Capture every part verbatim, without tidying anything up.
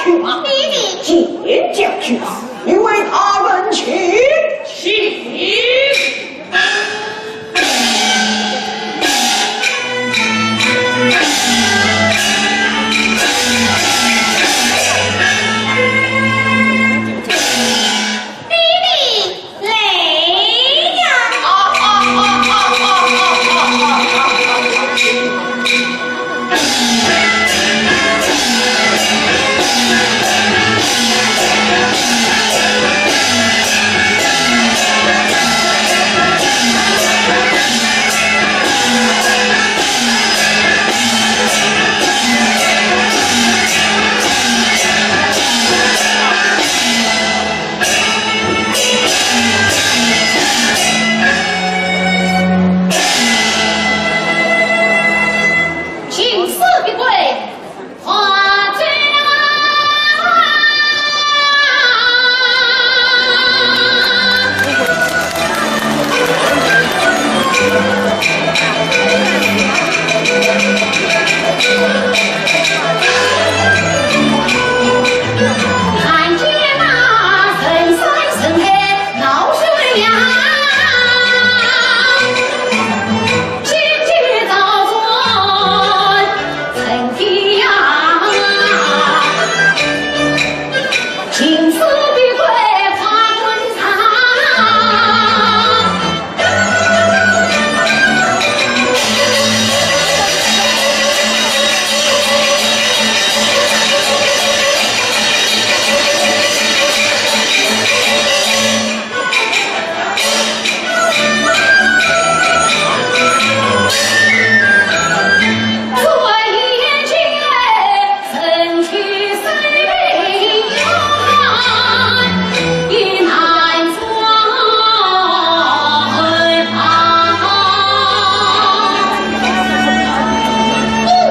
弟弟。见将军，你为大人请。请。 弟弟，来呀！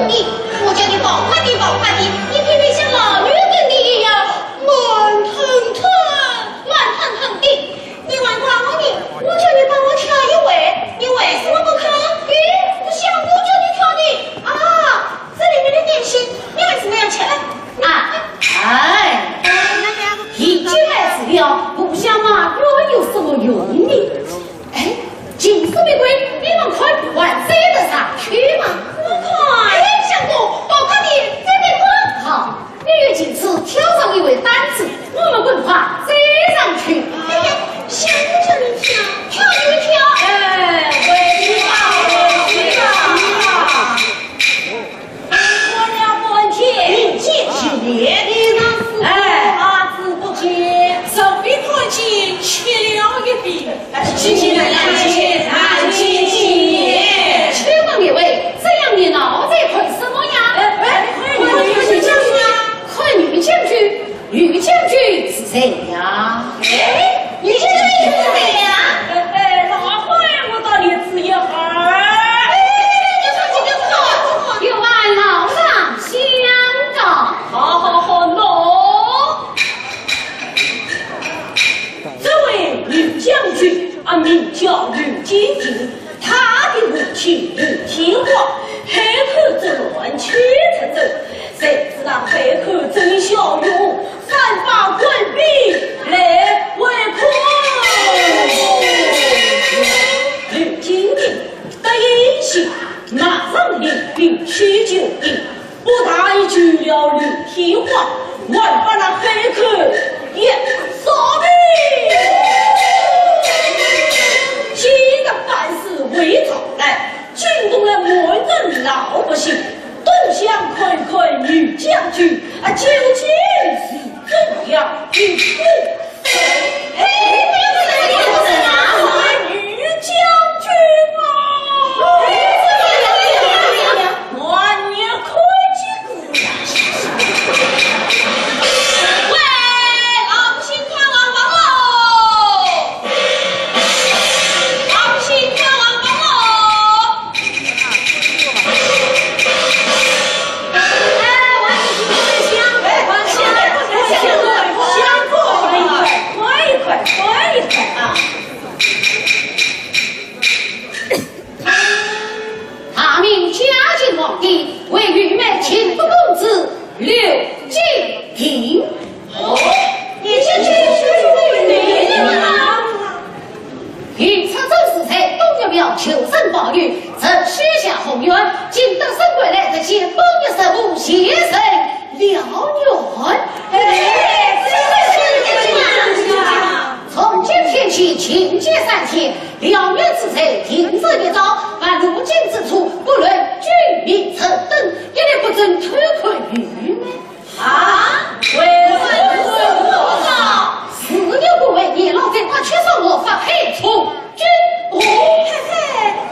你，我叫你跑快点，跑快点，你偏偏像老牛跟你一样，慢吞吞，慢吞吞的。 你还管我呢？我叫你帮我挑一位，你为什么不肯？咦，不是我叫你挑的啊！这里面的点心，你为什么要吃？啊，哎，已经来迟了，互相埋怨有什么用呢？哎，金锁玫瑰，你们看不完，追得上去吗？我看。哎，相公，跑快点，追得快。好。 你与金锁挑上一位担子，我们文华追上去。哎呀，相公叫你挑，挑你挑。哎，为你好，为你好。看了半天，你见是别的，哎，啊，子不见，稍微看见，吃了一遍。 哎，请，请，请，请，请。请问列位，这样热闹在看什么呀？哎，哎，看女将军啊。看女将军，女将军是谁呀？哎，女将军是谁呀？哎，哎，老汉，我倒来仔一会儿。哎，哎，哎，哎，你说这个话，这个话。有俺老丈相告。好，好，好，喏。 这位女将军啊，名叫女金金，她的父亲女天花，海口之乱取得胜，谁知道海口曾骁勇，反把官兵来围困。女金金得英雄，马上领兵去救兵。 不但救了女天花，还把那海口也扫平。既然办事回朝来，惊动了满城老百姓，都想看看女将军啊，究竟要求神保佑，这许下宏愿，今得胜归来，这些本也是无邪神了愿。哎，这个是这个呀！从今天起，禁忌三天，了愿之日，定时一朝，凡路径之处，不论居民人等，一律不准偷看愚昧。 啊？为什么？自幼不为年老者打趣说我发配充军。哦，嘿嘿，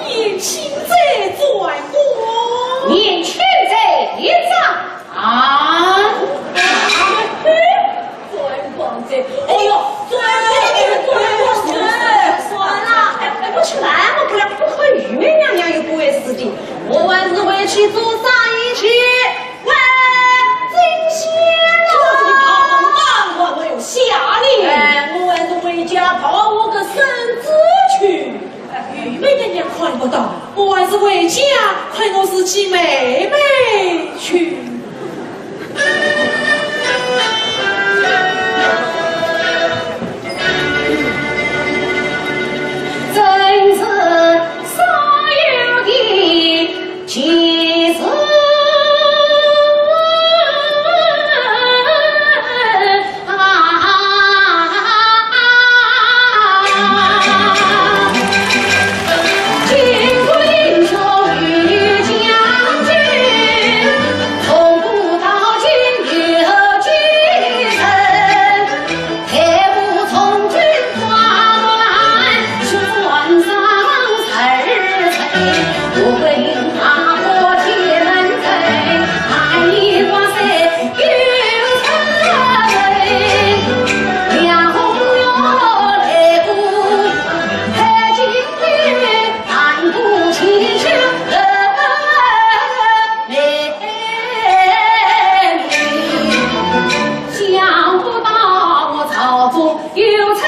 年轻者转光。年轻者一张。啊？嘿，转光者。哎呦，转光者，转光者。算了，哎，我去拦我不了，我和愚昧娘娘又不会死的，我还是回去做生意去。 喂，金仙啊！这个大王八卦没有下令。哎，我还是回家讨我个身子去。愚昧娘娘看不到，我还是回家看我自己妹妹去。 真是少有的奇事啊！想不到我朝中有才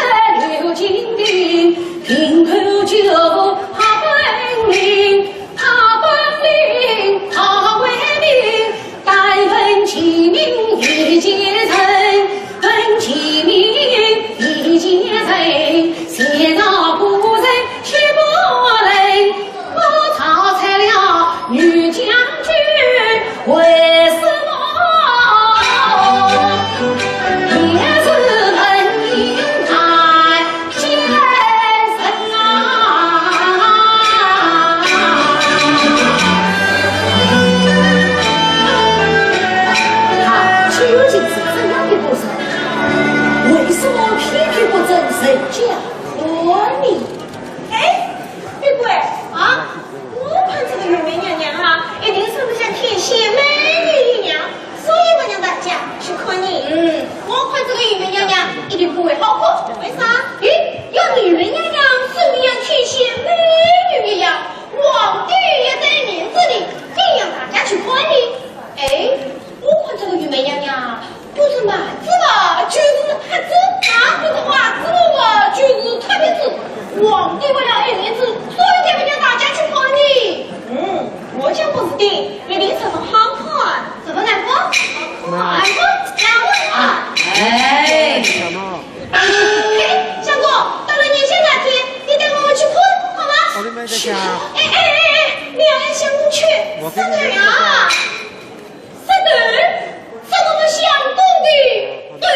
刘金定，平口就怕本领，怕本领，怕为民，但问其名以其人，问其名以其人，谁道古人岂不能？ 我淘汰了女将军，为什么也是能赢太监人啊？他究竟是怎样的不成？为什么偏偏不准人家看呢？ 哎，玉桂啊，我看这个愚昧娘娘啊，一定生得像天仙美女一样，所以我让大家去看你。嗯，我看这个愚昧娘娘一定不会好看。为啥？咦，要愚昧娘娘生得像天仙美女一样，皇帝也得面子的，定让大家去看你。哎，我看这个愚昧娘娘啊， 不是蛮子吧，就是瞎子啊，不是花子吧，就是特别子。皇帝为了爱面子，所以才不叫大家去看你。嗯，我讲不是的，一定十分好看。十分哪个？好看，哪个？哪个？啊，哎。嘿，相公，到了年限那天，你带我们去看，好吗？去。哎，哎，哎，哎，你要相公去，我跟你去。啥个呀？ 石头，是我们相公的头。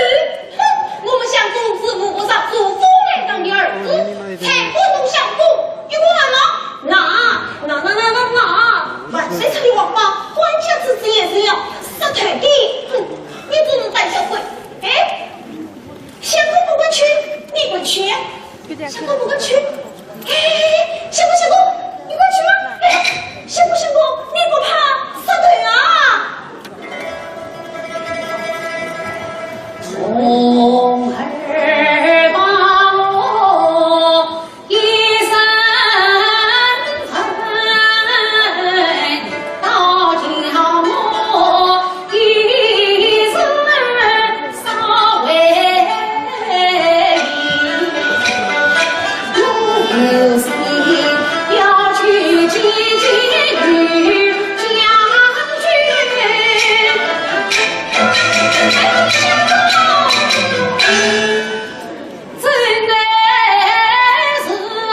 哼，我们相公是无国杀主封来当的儿子，才不弄相公，有个完吗？那，那，那，那，那，那，万岁出的王法，官家之子也是要杀头的。哼，你真是胆小鬼。哎， 相公不敢去，你敢去？相公不敢去。哎，相公，相公，你敢去吗？哎，相公，相公，你不怕杀头啊？童儿把我 一声问，倒叫我一时稍微迷。我有心要去见见女将军。哎，相公。 真乃是啊，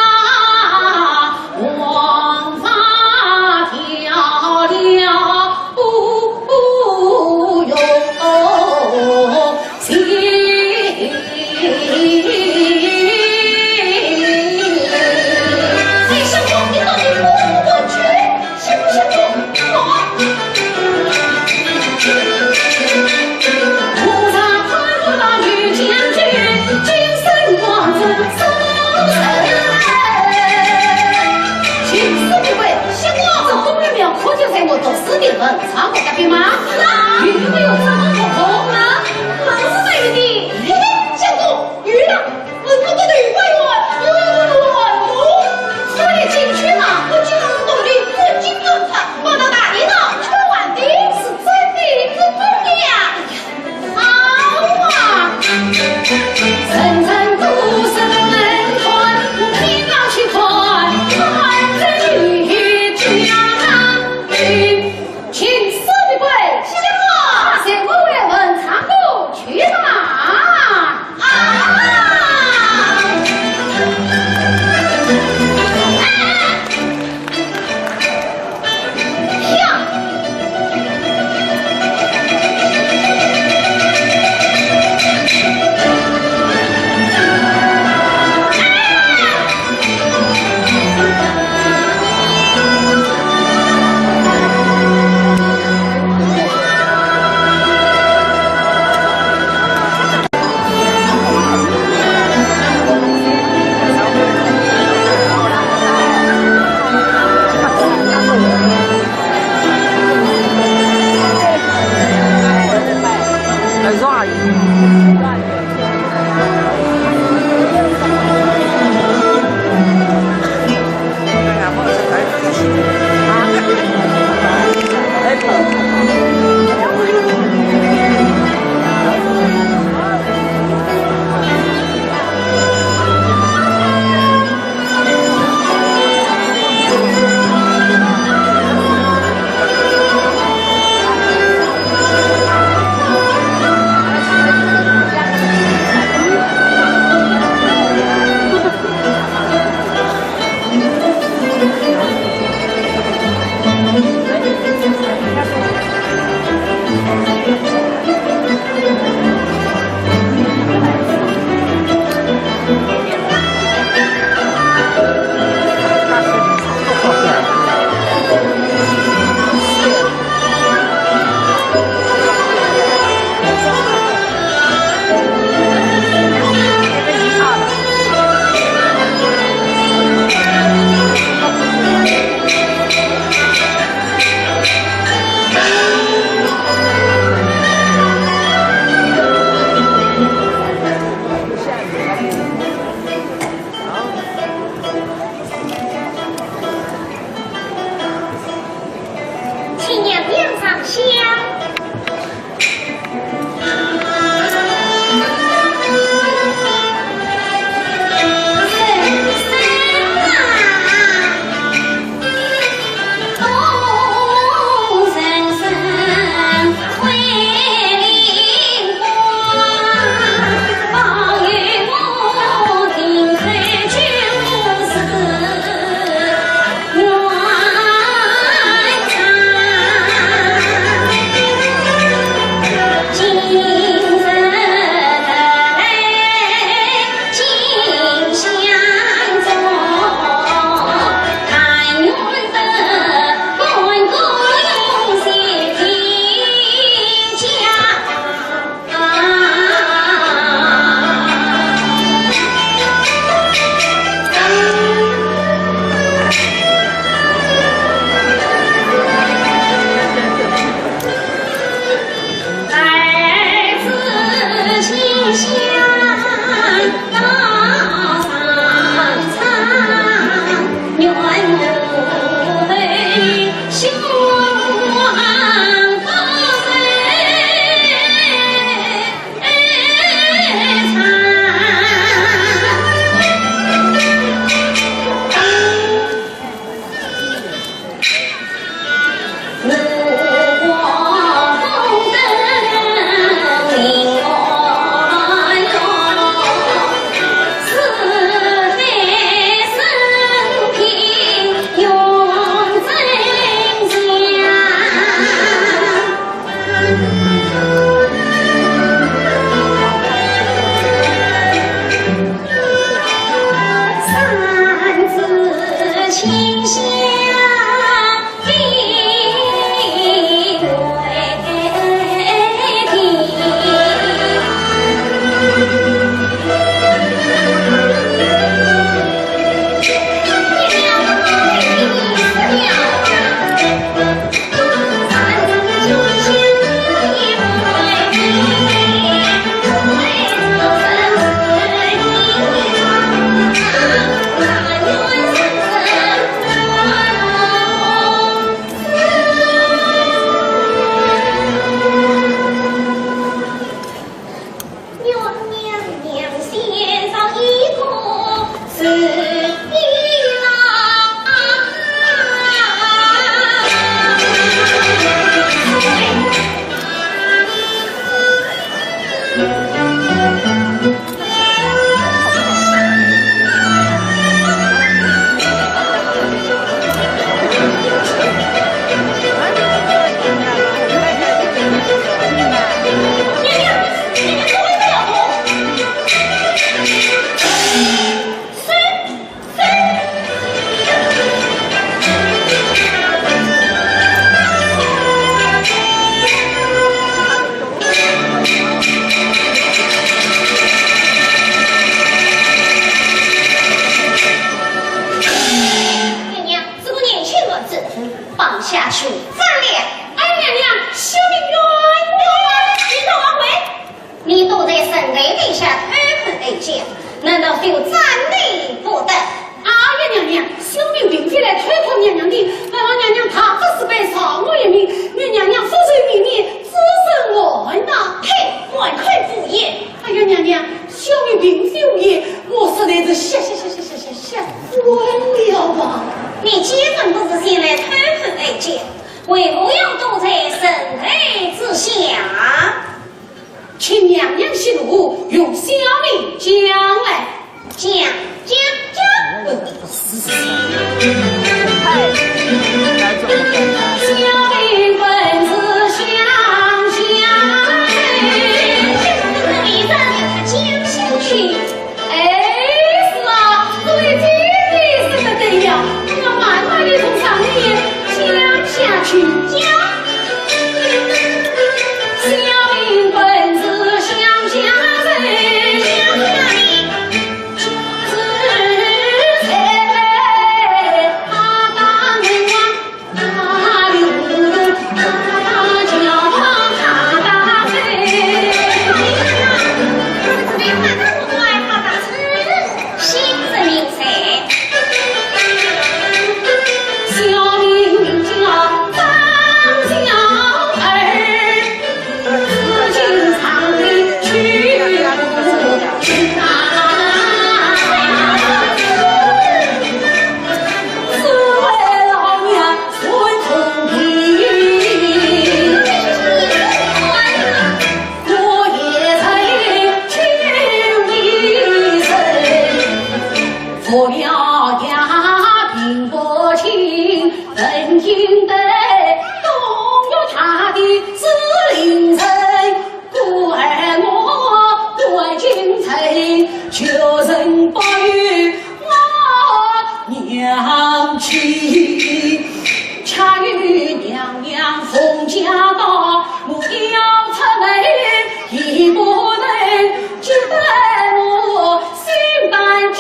文昌阁隔壁吗？是啊。有没有这么不同呢？还是没有的。嘿嘿，相公，有了，文昌阁的有官员，有官员哦。快点进去嘛，我今日是懂得真金不差，我到大殿上去还的。是真的，是真的呀。好啊。人人都是能看，我偏要去看，看这女家。请四位贵，相公。去斩了。哎，娘娘，小民冤枉啊！你走哪位？你躲在神台底下偷看哀家，难道就斩你不得？哎呀，娘娘，小民并非来偷看娘娘的，还望娘娘大发慈悲，饶我一命，免娘娘复受绵连，子孙完呐。嘿，满口胡言！哎呀，娘娘，小民并非无意，我实在是吓吓吓吓吓吓吓昏了吧？你既然不是前来偷看哀家，为何要躲在神台之下？请娘娘息怒，容小民讲来。讲，讲，讲。呃，是，是，是。哎，小民本是乡下人。讲下去。哎，是啊，各位姐妹说得对呀，我们慢慢地从上面讲下去。讲。小民本是乡下人，乡下人，就是在大门外。 孤儿我过京城，求人保佑我娘亲。恰与娘娘奉驾到，我要出门，也不能接待我 心半惊，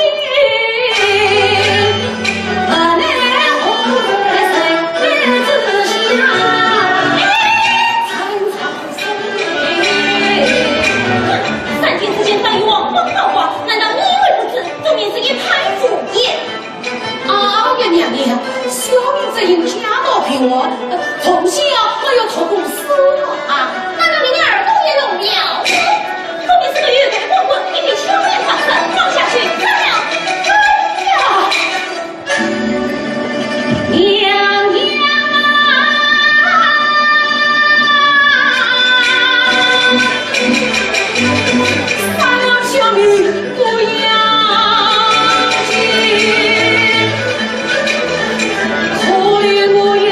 不奈何在神台之下，哎，惨惨悲。三天之前大雨，王崩道观，难道你会不知？这便是一派胡言。哎呀，娘娘，小民只因家道贫寒，呃，从小没有读过书啊。难道你的耳朵也聋了？这便是个有头光棍，你得巧妙防身，放下去，斩了！哎呀！ 娘娘啊，杀了小民不要紧，可怜我有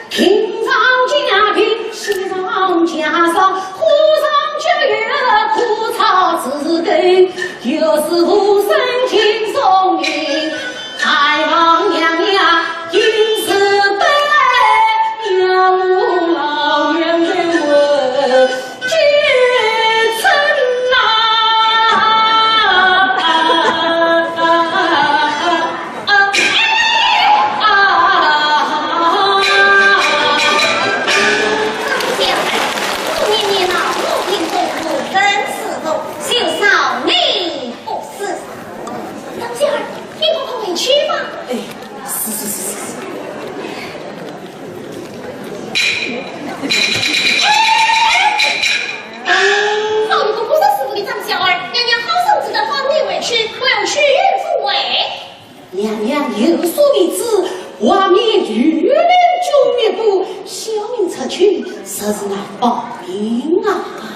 平常家贫，喜上加少，火上浇油，枯草枝根，又是无声听虫鸣。还望娘娘因此悲哀，让我老娘人我见证啊！ 啊，哎，啊。张小二，我念你那五品中无人侍奉，就饶你不死。张小二，你快快回去吧。哎，是，是，是，是，是。哎，好一个不识时务的张小二，娘娘好生值得放你回去，我要去赴会。 娘娘有所未知，外面御林军密布，小民出去实是难保命啊。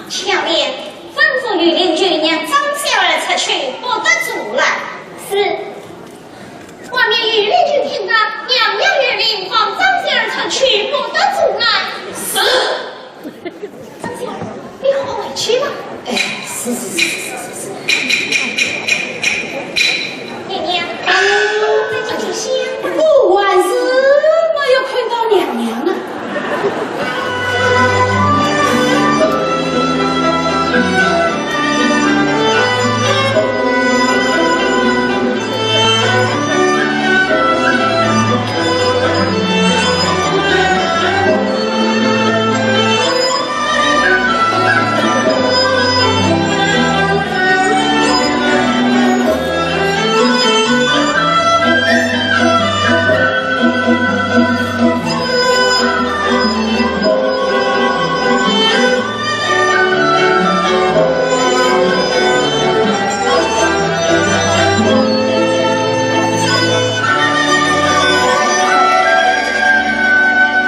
巧言，吩咐御林军让张小二出去，不得阻拦。是。外面御林军听着，娘娘御林，放张小二出去，不得阻拦。是。张小二，去吧。哎，是是是是是是。娘娘，啊，这就是香。我还是没有看到娘娘呢。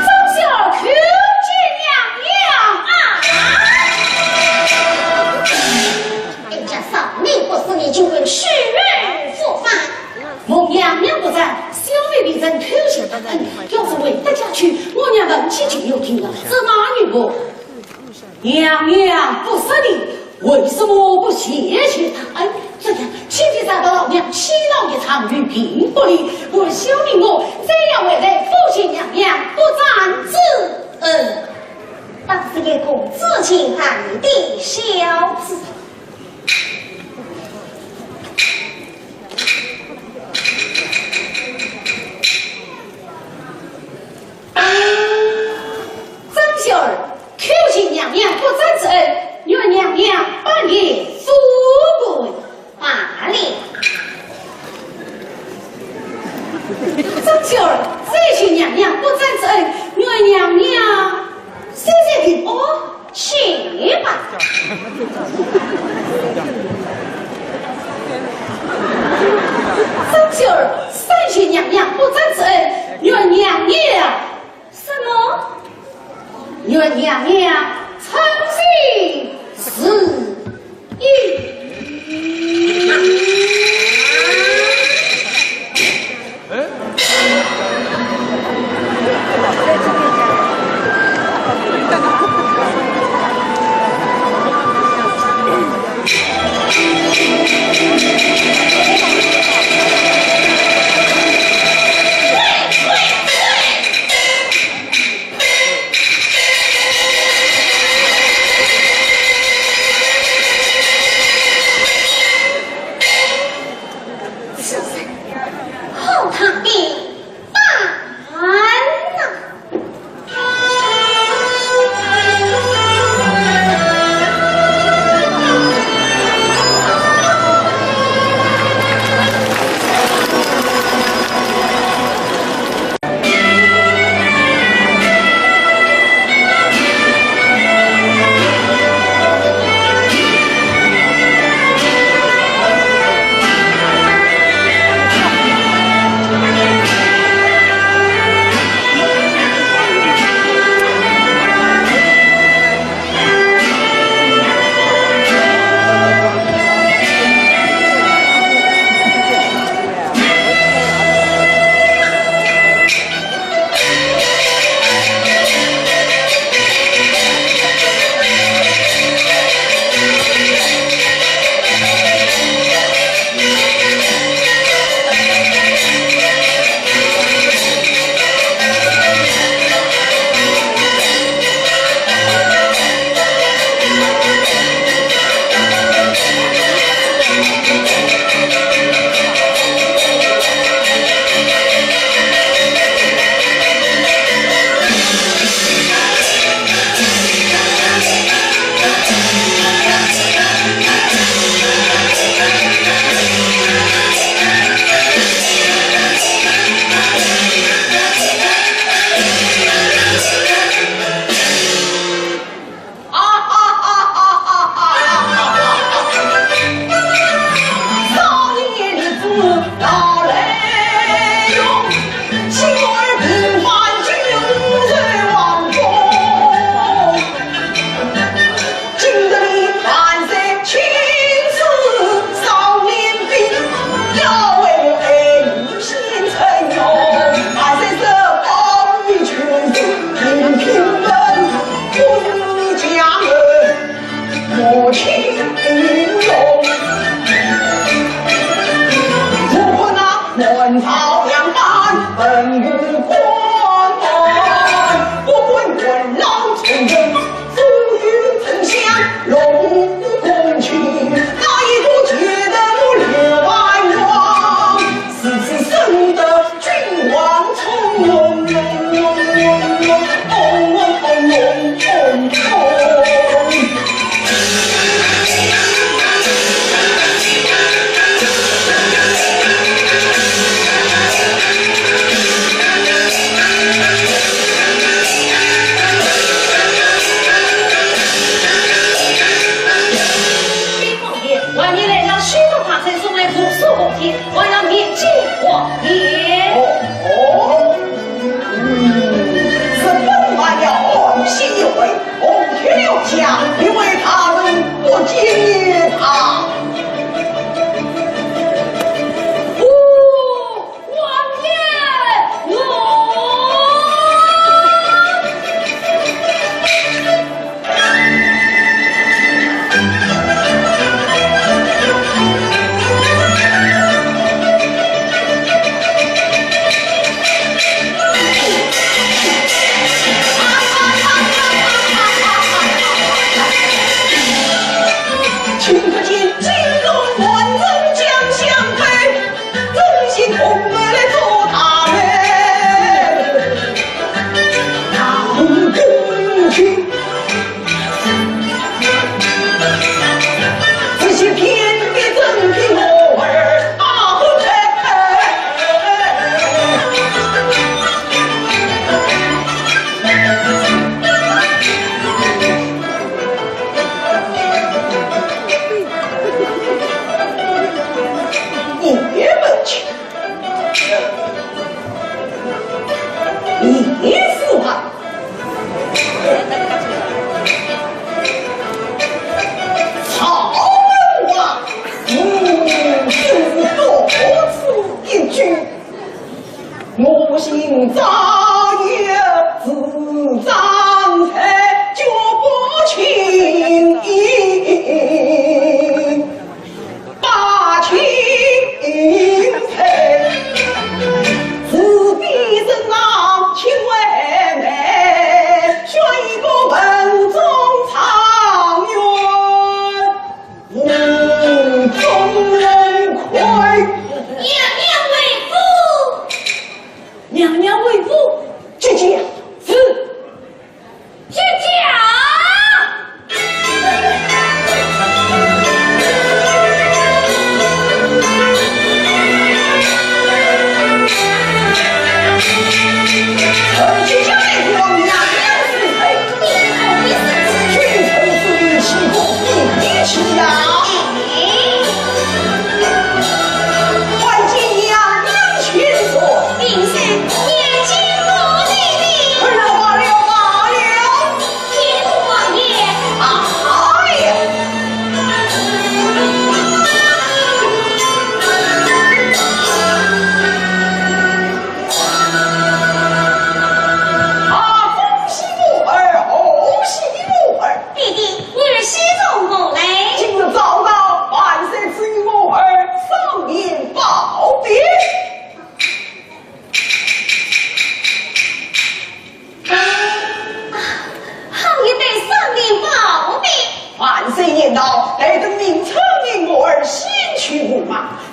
张小二叩见娘娘啊！人家少年不识礼，竟敢欺辱父法。蒙娘娘不斩，小民未曾偷谢大恩，要是回得家去，我娘问起就要听了，这骂女不？ 娘娘不识礼，为什么不谢谢大恩？这样，岂非遭到老娘气恼一场，于病不利？我小民我再要回来复谢娘娘不斩之恩。倒是一个知情达理的孝子。 张小二叩谢娘娘不斩之恩，愿娘娘百年富贵。罢了。张小二再谢娘娘不斩之恩，愿娘娘谢谢平安。 去吧。张小二三谢娘娘不斩之恩，愿娘娘什么？愿娘娘称心如意。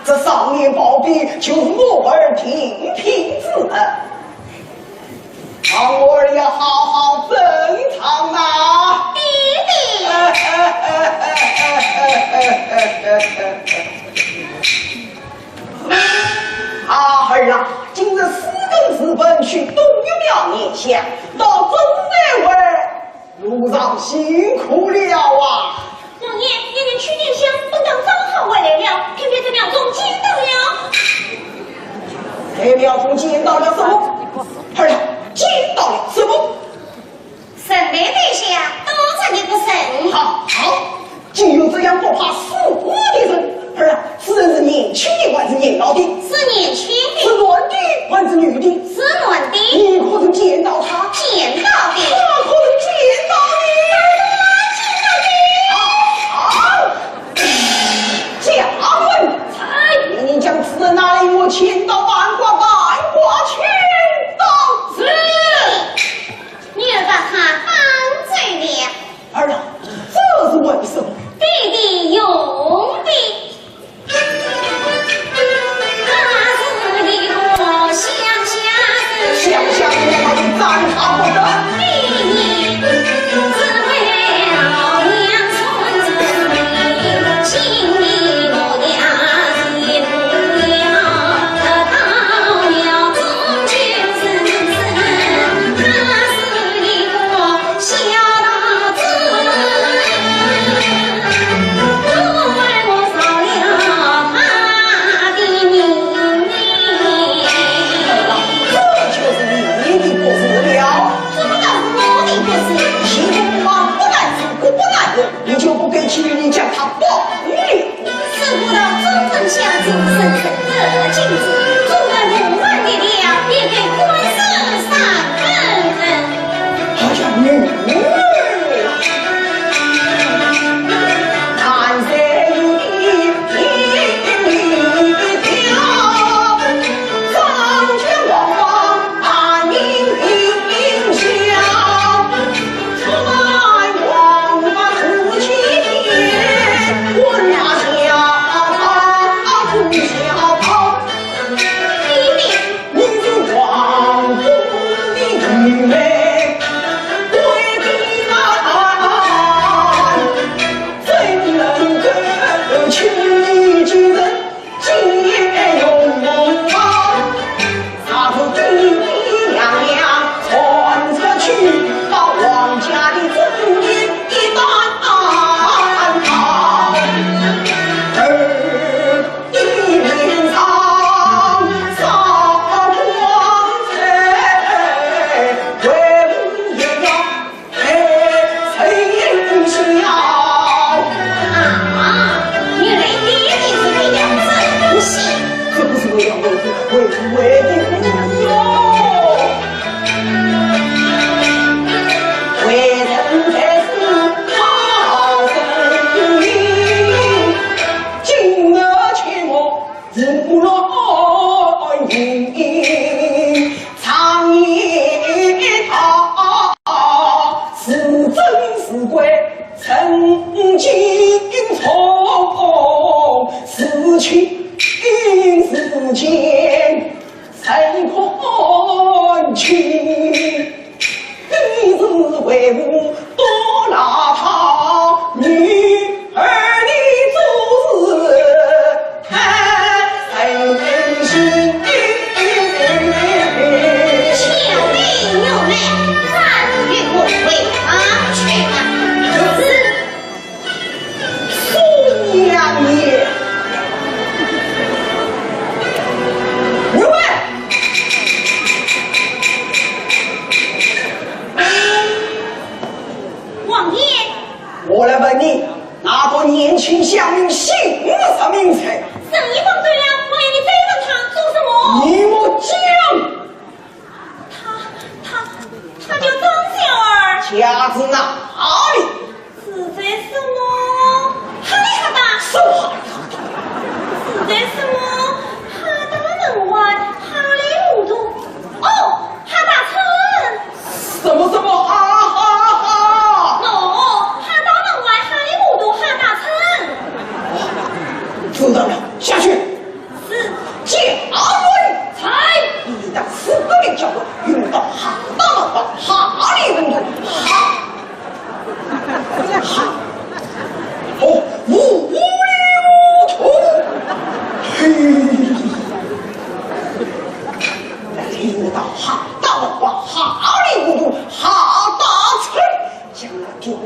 这少年暴毙就是我儿定亲之日，望我儿要好好珍藏呐。爹爹。啊，儿啊，今日私奔时分去东岳庙拈香，到中台外 路上辛苦了啊！王爷，你们去拈香，本当早好回来了，偏偏在庙中见到了。在庙中见到了什么？儿啊，见到了什么？人被带下，多着一个人。好，好， 竟有这样不怕死的人！儿啊，此人是年轻的还是年老的？是年轻的。是男的还是女的？是男的。你可曾见到他？见到的。他可曾见到你？见到的。好，好，家文。在。你将此人拿来与我牵到半关，半关牵到。是。 女儿把他放走了。儿啊，这是为什么？爹爹用的。他是一个乡下人。乡下人，他是赞赏不得。爹爹只为老娘传旨，请你我家人不要到了中秋时辰，他是一个 小道子，都怪我扫了他的兴呢。这就是你的不是了。怎么叫是我的不是？媳妇不难做，不难做，你就不该去，你将他报应。 自古道忠贞孝子，人人得敬之。纵然无人的了，也该官司三分。哎呀，女儿。啊，原来爹爹是这样子。不是，这不是为了儿子，为父为的父哟。为人才是好人民，敬而且莫 自不乱云。常言道，是真是怪，曾经错，是亲是奸，谁看清？ 你是为父多劳他，女儿你做事太任性。小妹，我们暂时回房去吧。是。 苏娘娘，女儿。王爷。我来问你，那个年轻乡民姓什么名字？生意忘对了，王爷，你再问他做什么？你我讲。 他，他，他叫张小二。家住哪里？住在什么哈里哈达？什么哈里哈达？住在什么哈达门外哈里木渡。哦，哈达村。什么什么哈哈哈？哦，哈达门外哈里木渡哈达村。知道了，下去。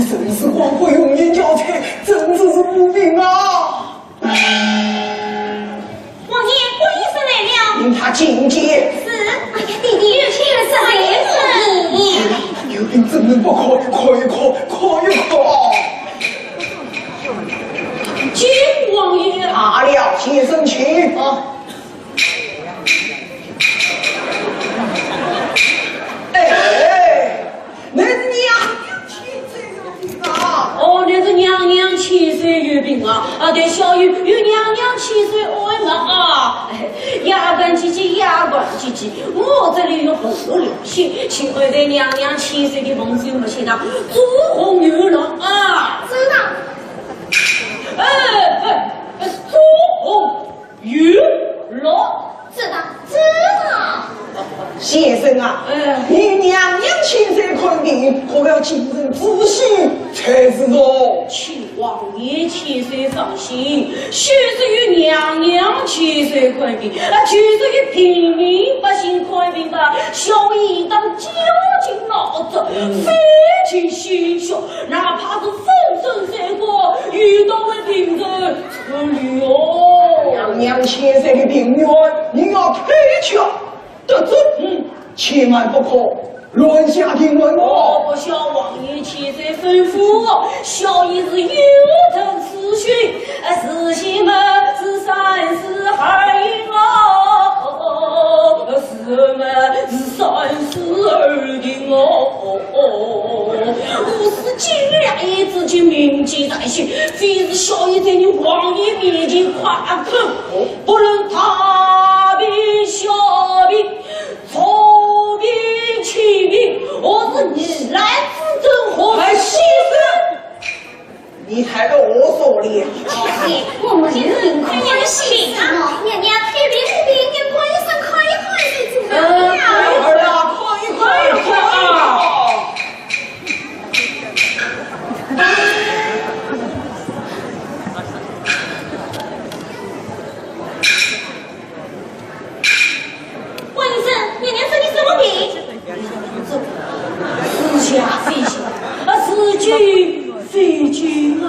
真是光棍红颜交配，真正是无名啊！王爷，观音僧来了。命他觐见。是。哎呀，爹爹，有请师尊。有病怎能不看一看一看一看一看？见王爷。罢了，先生请。哦。哎， 乃是娘娘千岁有病啊！哦，乃是娘娘千岁有病啊！啊，对，小友有娘娘千岁安嘛啊！夜半姐姐，夜半姐姐，我这里有红楼两些，请安在娘娘千岁的门首，没想到朱红有落啊！知道。哎，哎，哎，朱红 有落。知道，知道。先生啊，哎。你娘娘千岁看病，可要谨慎仔细才是哦。请王爷千岁放心，就是有娘娘千岁看病，啊，就是有平民百姓看病吧，小爷当绞尽脑汁，嗯。费尽心血，哪怕是粉身碎骨，有道为病人 哎呦，娘娘千岁的病源，你要推却得准，嗯，千万不可乱下定论哦。哦，不消王爷千岁吩咐，小爷是有证此讯，啊，事先嘛是三思而行哦，事后嘛是三思而定哦。 哦，我是今夜之计，明计在先，非是小爷在你王爷面前夸口，不论大病小病，重病轻病，我是疑难之症，何哎，先生，你太啰嗦了。姐姐，我们是病快要醒了，娘娘开病，你病人观音僧看一看就知道了。呃，快点儿啊，快一快，快一快啊！ 观音僧，娘娘说你什么病？似假非假，啊，似真非真啊！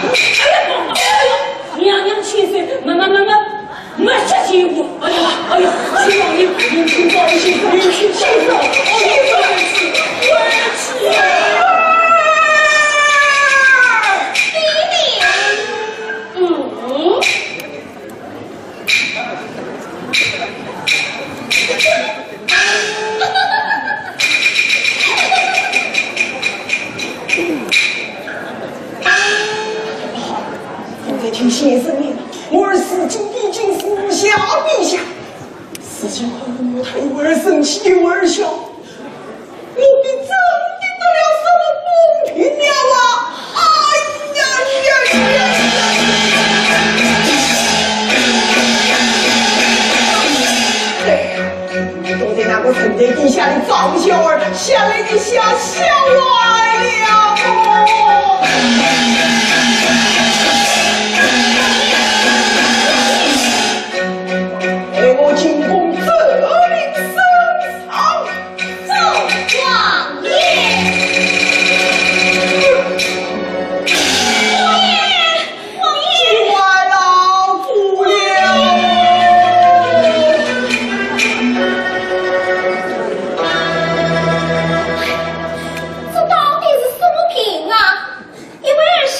哎呀，哎呀，娘娘千岁，慢慢，慢慢。 没事情，哎呀，哎呀，是王爷，有请观音，有请观音，哎呀，我去，我去。嗯。 我在听先生呢，我儿如今已经似假非假，事情还没有他幼儿生气，幼儿笑，我便真的得了什么疯病了啊！哎呀呀呀呀！对，躲在那个神台底下的张小二，吓了一吓，吓坏了。待我进宫奏明圣上。 奏王爷。王爷，王爷。见外老祖了。这到底是什么病啊？ 一位二兄，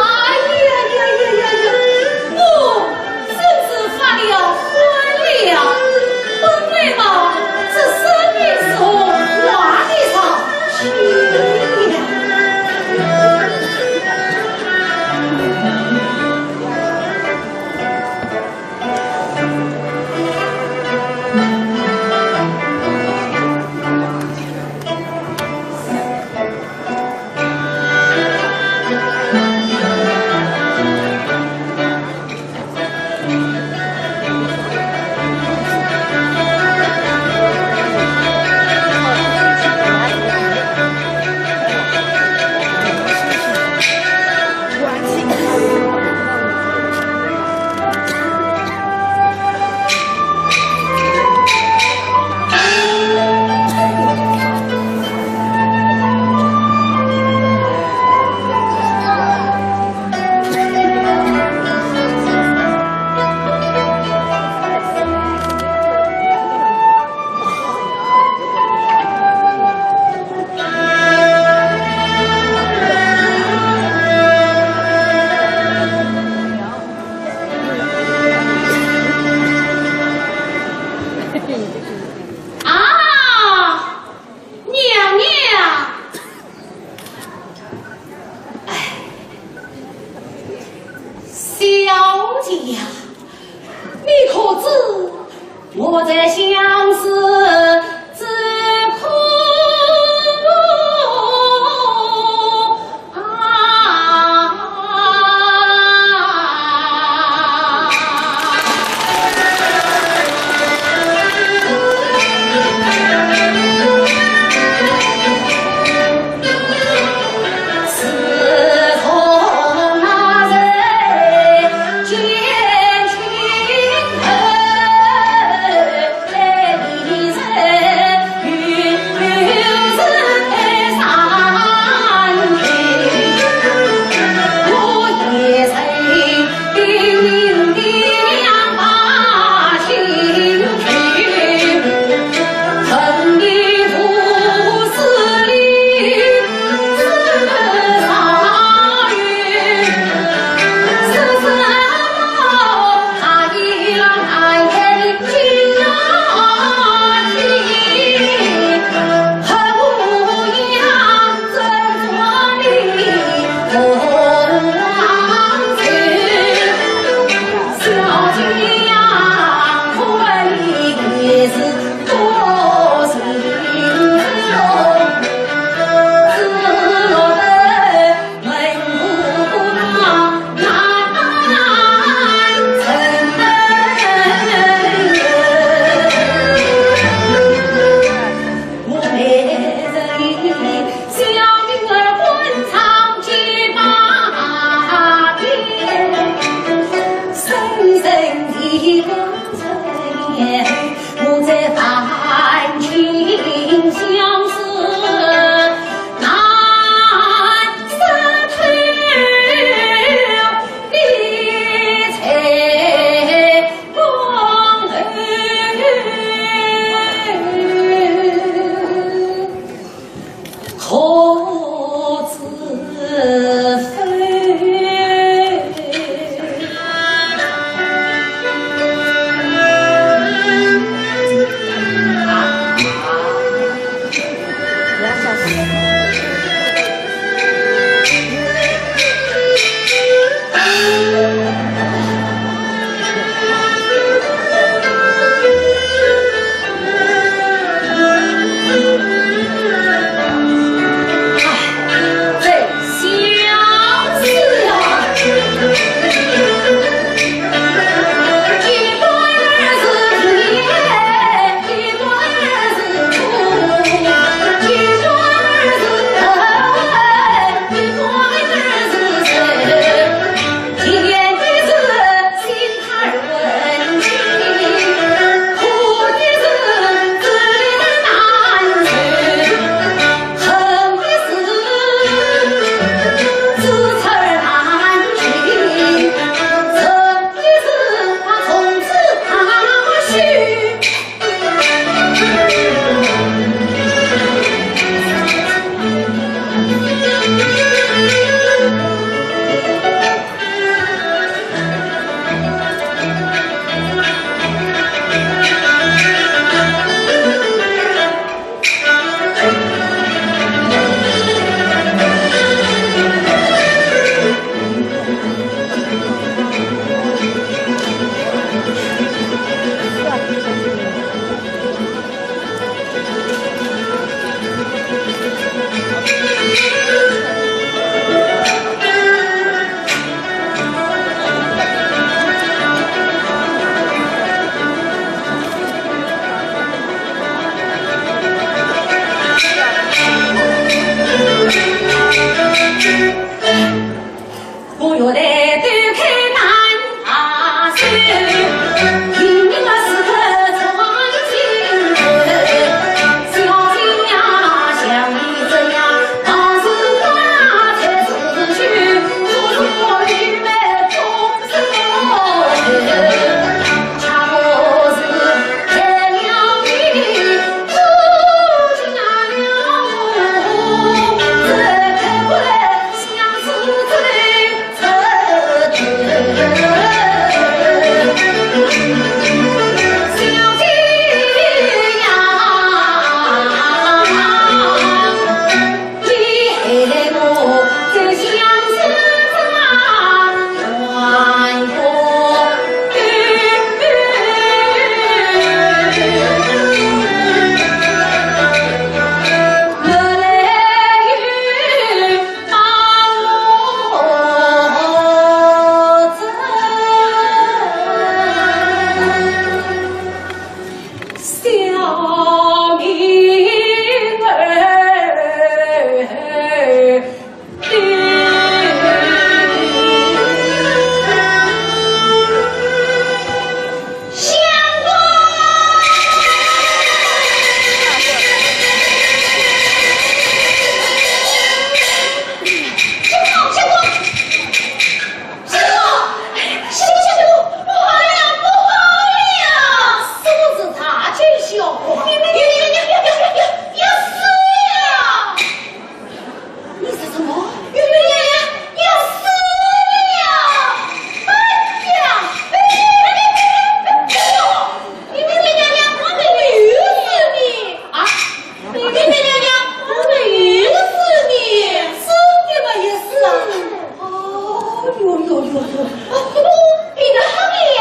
哎呀呀呀呀呀！我真是发了昏了！本来嘛，这生意是红，花的上去呀。啊，娘娘！哎，小姐呀，你可知我在相思之苦啊？哦，你的好耶！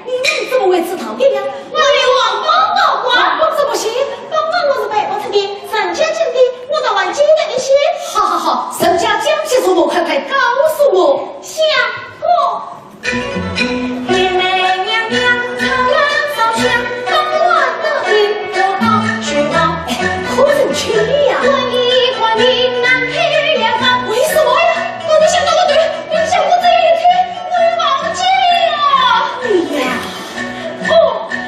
你们怎么会知道的呀？我的皇榜高挂。皇榜怎么写？榜榜我是背不出的，人家讲的，我倒还记得一些。好好好，人家讲些什么？快快告诉我。相公。 哎，可曾去呀？为什么呀？我的想到不对，你想我这一天，我又忘记了。哎呀，哦，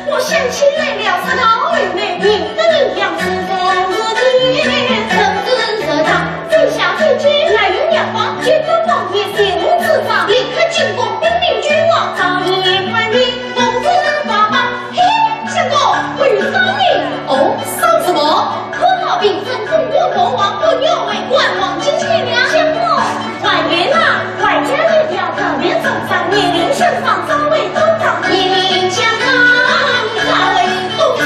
我想起来了，是老二妹，你的名字是什么？正是这样。 天下最近，乃有两方，决斗王爷，前路之上，立刻进攻兵临君王，早已传令，奉旨发放。嘿，相公，我有赏你。哦，赏什么？可恼平身，功过国王，不愿为官王进献了。相公，外面啊，外加一条条面送上，年龄相仿，稍微多长，年龄相仿，稍微多长。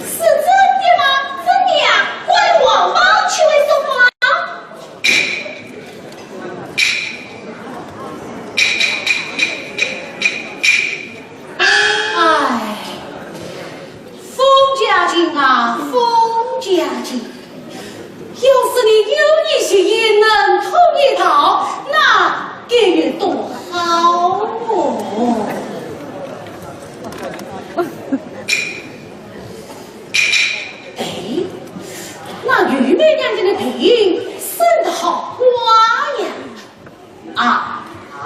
是真的吗？真的呀，关皇榜岂会说谎？哎，封家俊啊，封家俊，要是你有一些也能通一道，那该有多好哦！ 哎，那玉梅娘娘的配音生得好滑呀！啊啊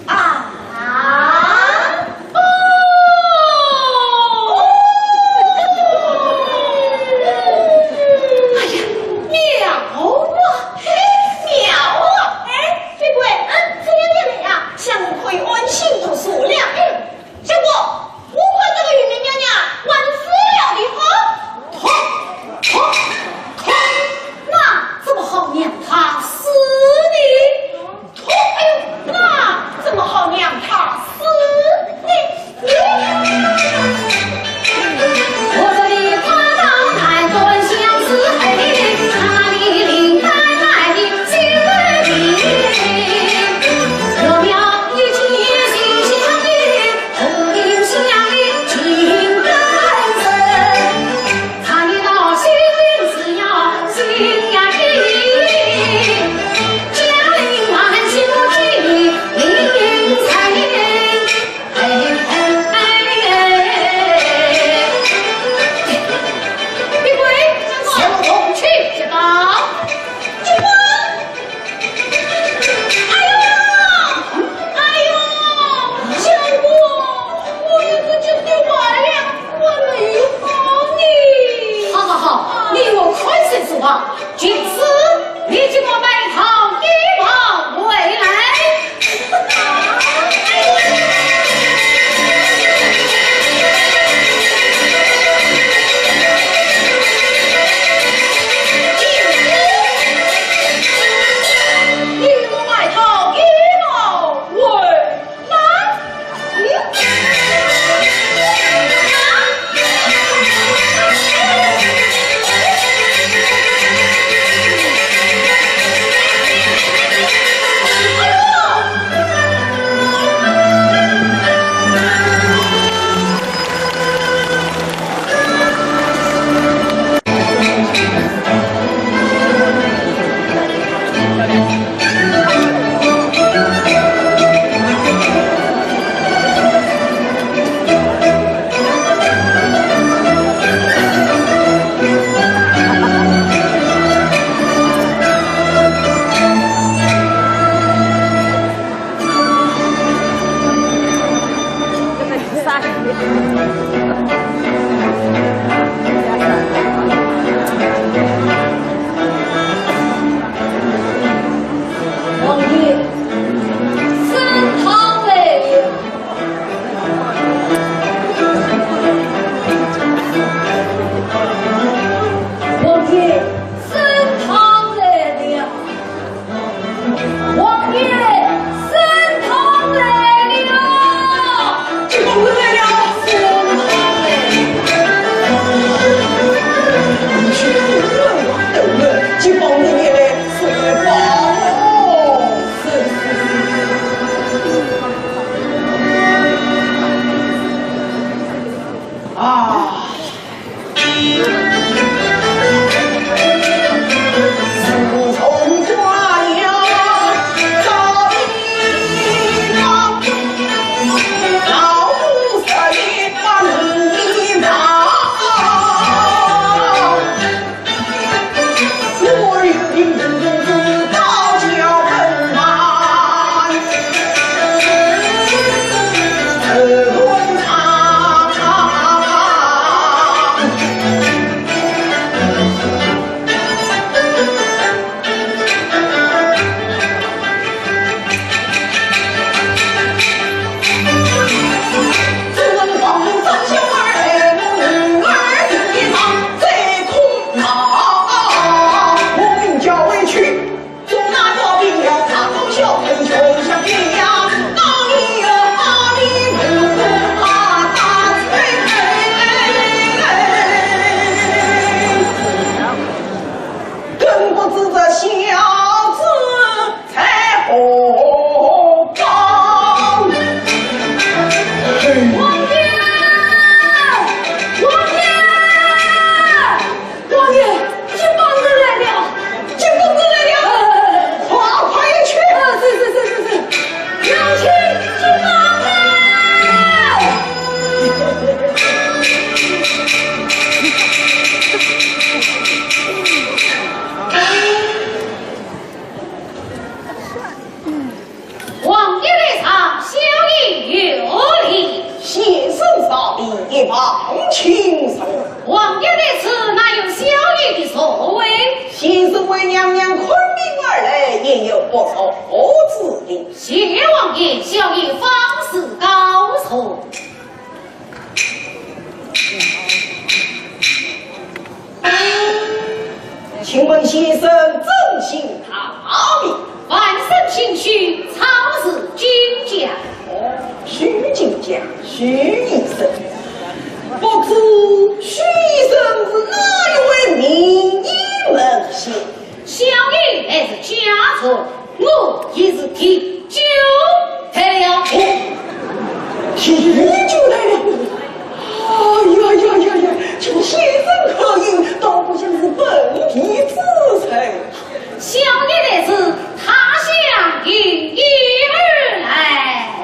啊！哦！哎呀，妙啊！嘿，妙啊！哎，飞贵，嗯，怎样样了呀？相公可以安心读书了。嗯。 相公，我看这个玉梅娘娘还是要的好。痛，痛，痛！那怎么好让她死呢？痛，哎呦，那怎么好让她死呢？我这里花刀难断相思恨，哪里灵丹来的心里。我要一起心相印。 哎呦，哎呦，相公，我一直急得坏了，我没有好呢。好好好，你我看谁说话。君子，你给我买套衣裳回来。 王爷，参汤来了。王爷，参汤来了。 王爷，参汤来了！这个回来了，参汤来了！你去问问，等问，结果不错之地。谢王爷，小爷方是告从。请问先生尊姓大名？万生姓许，草字金家。哦，许金家，许医生。不知许医生是哪一位名医门下？ 小爷乃是家中，我也是第九代了。哦，第九代了。哎呀呀呀呀，请先生客饮，倒不像是本地之人。小爷乃是他乡游医而来。哦，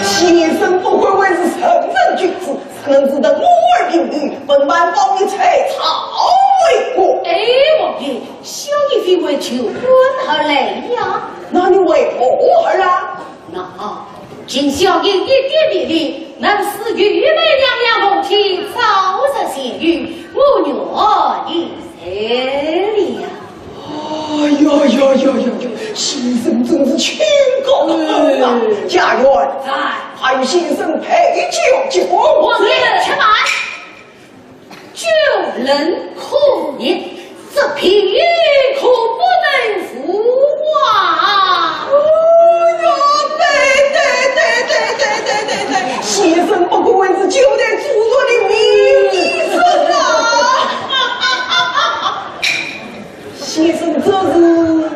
先生不愧为是圣人君子， 怎能知得我儿病愈，本王保你采草为果。哎，王爷，小爷非为求官而来呀。那你为何而来？那，请小爷一点便利，能使愚妹娘娘同天早日痊愈，我愿意。 哎呀，哎呀呀呀呀呀，先生真是清高啊！嗯。家院，在。还有先生陪酒结婚。王爷且慢，酒冷可热，这便可不能赴啊。哦哟，对对对对对对对对，先生不愧为是九代祖传的名医生啊！ 先生这是？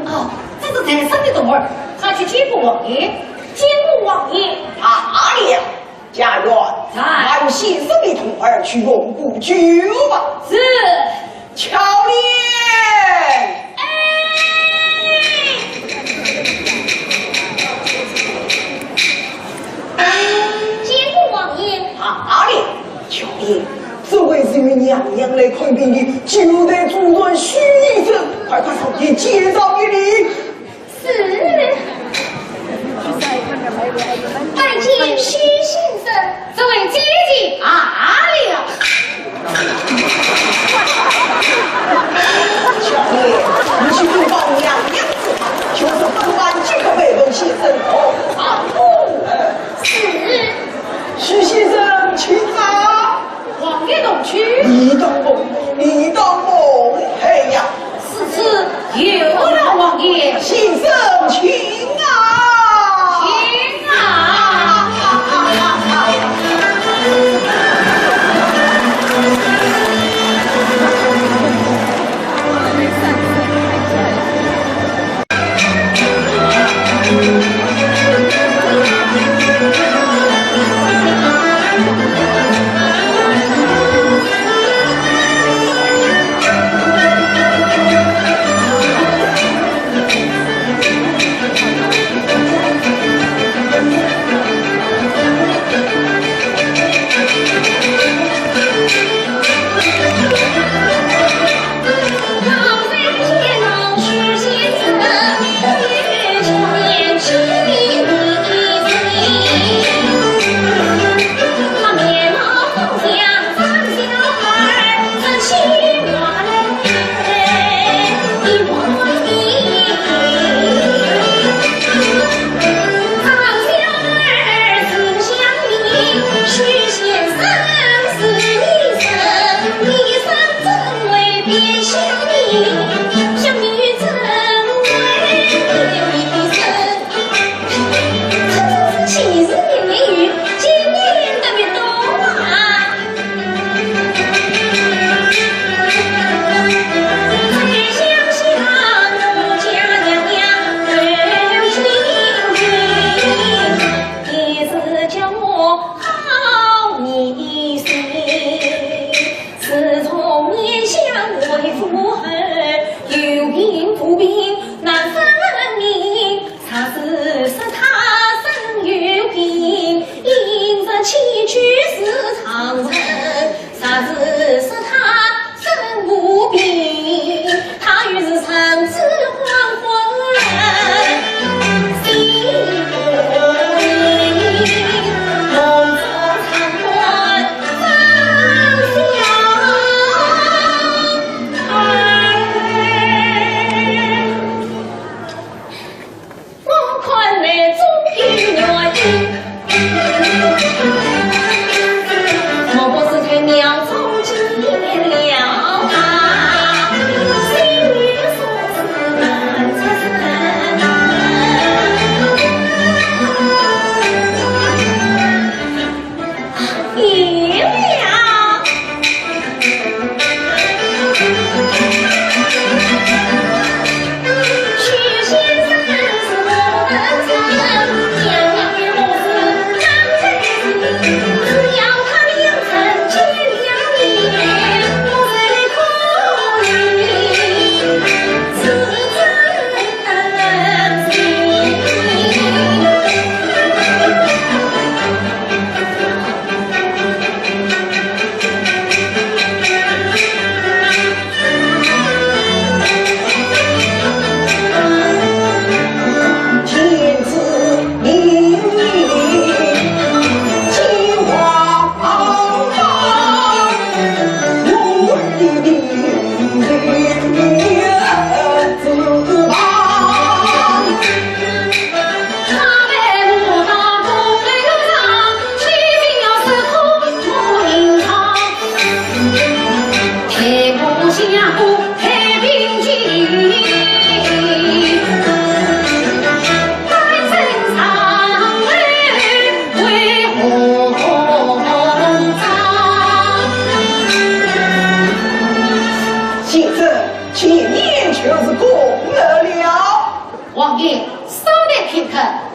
哦，这是在生的童儿，他去见过王爷。见过王爷。罢了，家院，在。还有先生的童儿去用过酒吧。是。巧莲。哎。见过王爷。罢了，巧莲。 这位是与娘娘来看病的九代祖传许医生，快快上前见上一礼。是。拜见许先生。这位姐姐罢了。小姐，你去禀报娘娘子，就是本王即刻陪同先生同上路。是。许先生，请吧。 王爷同去。你当梦，你当梦，哎呀！如此有劳。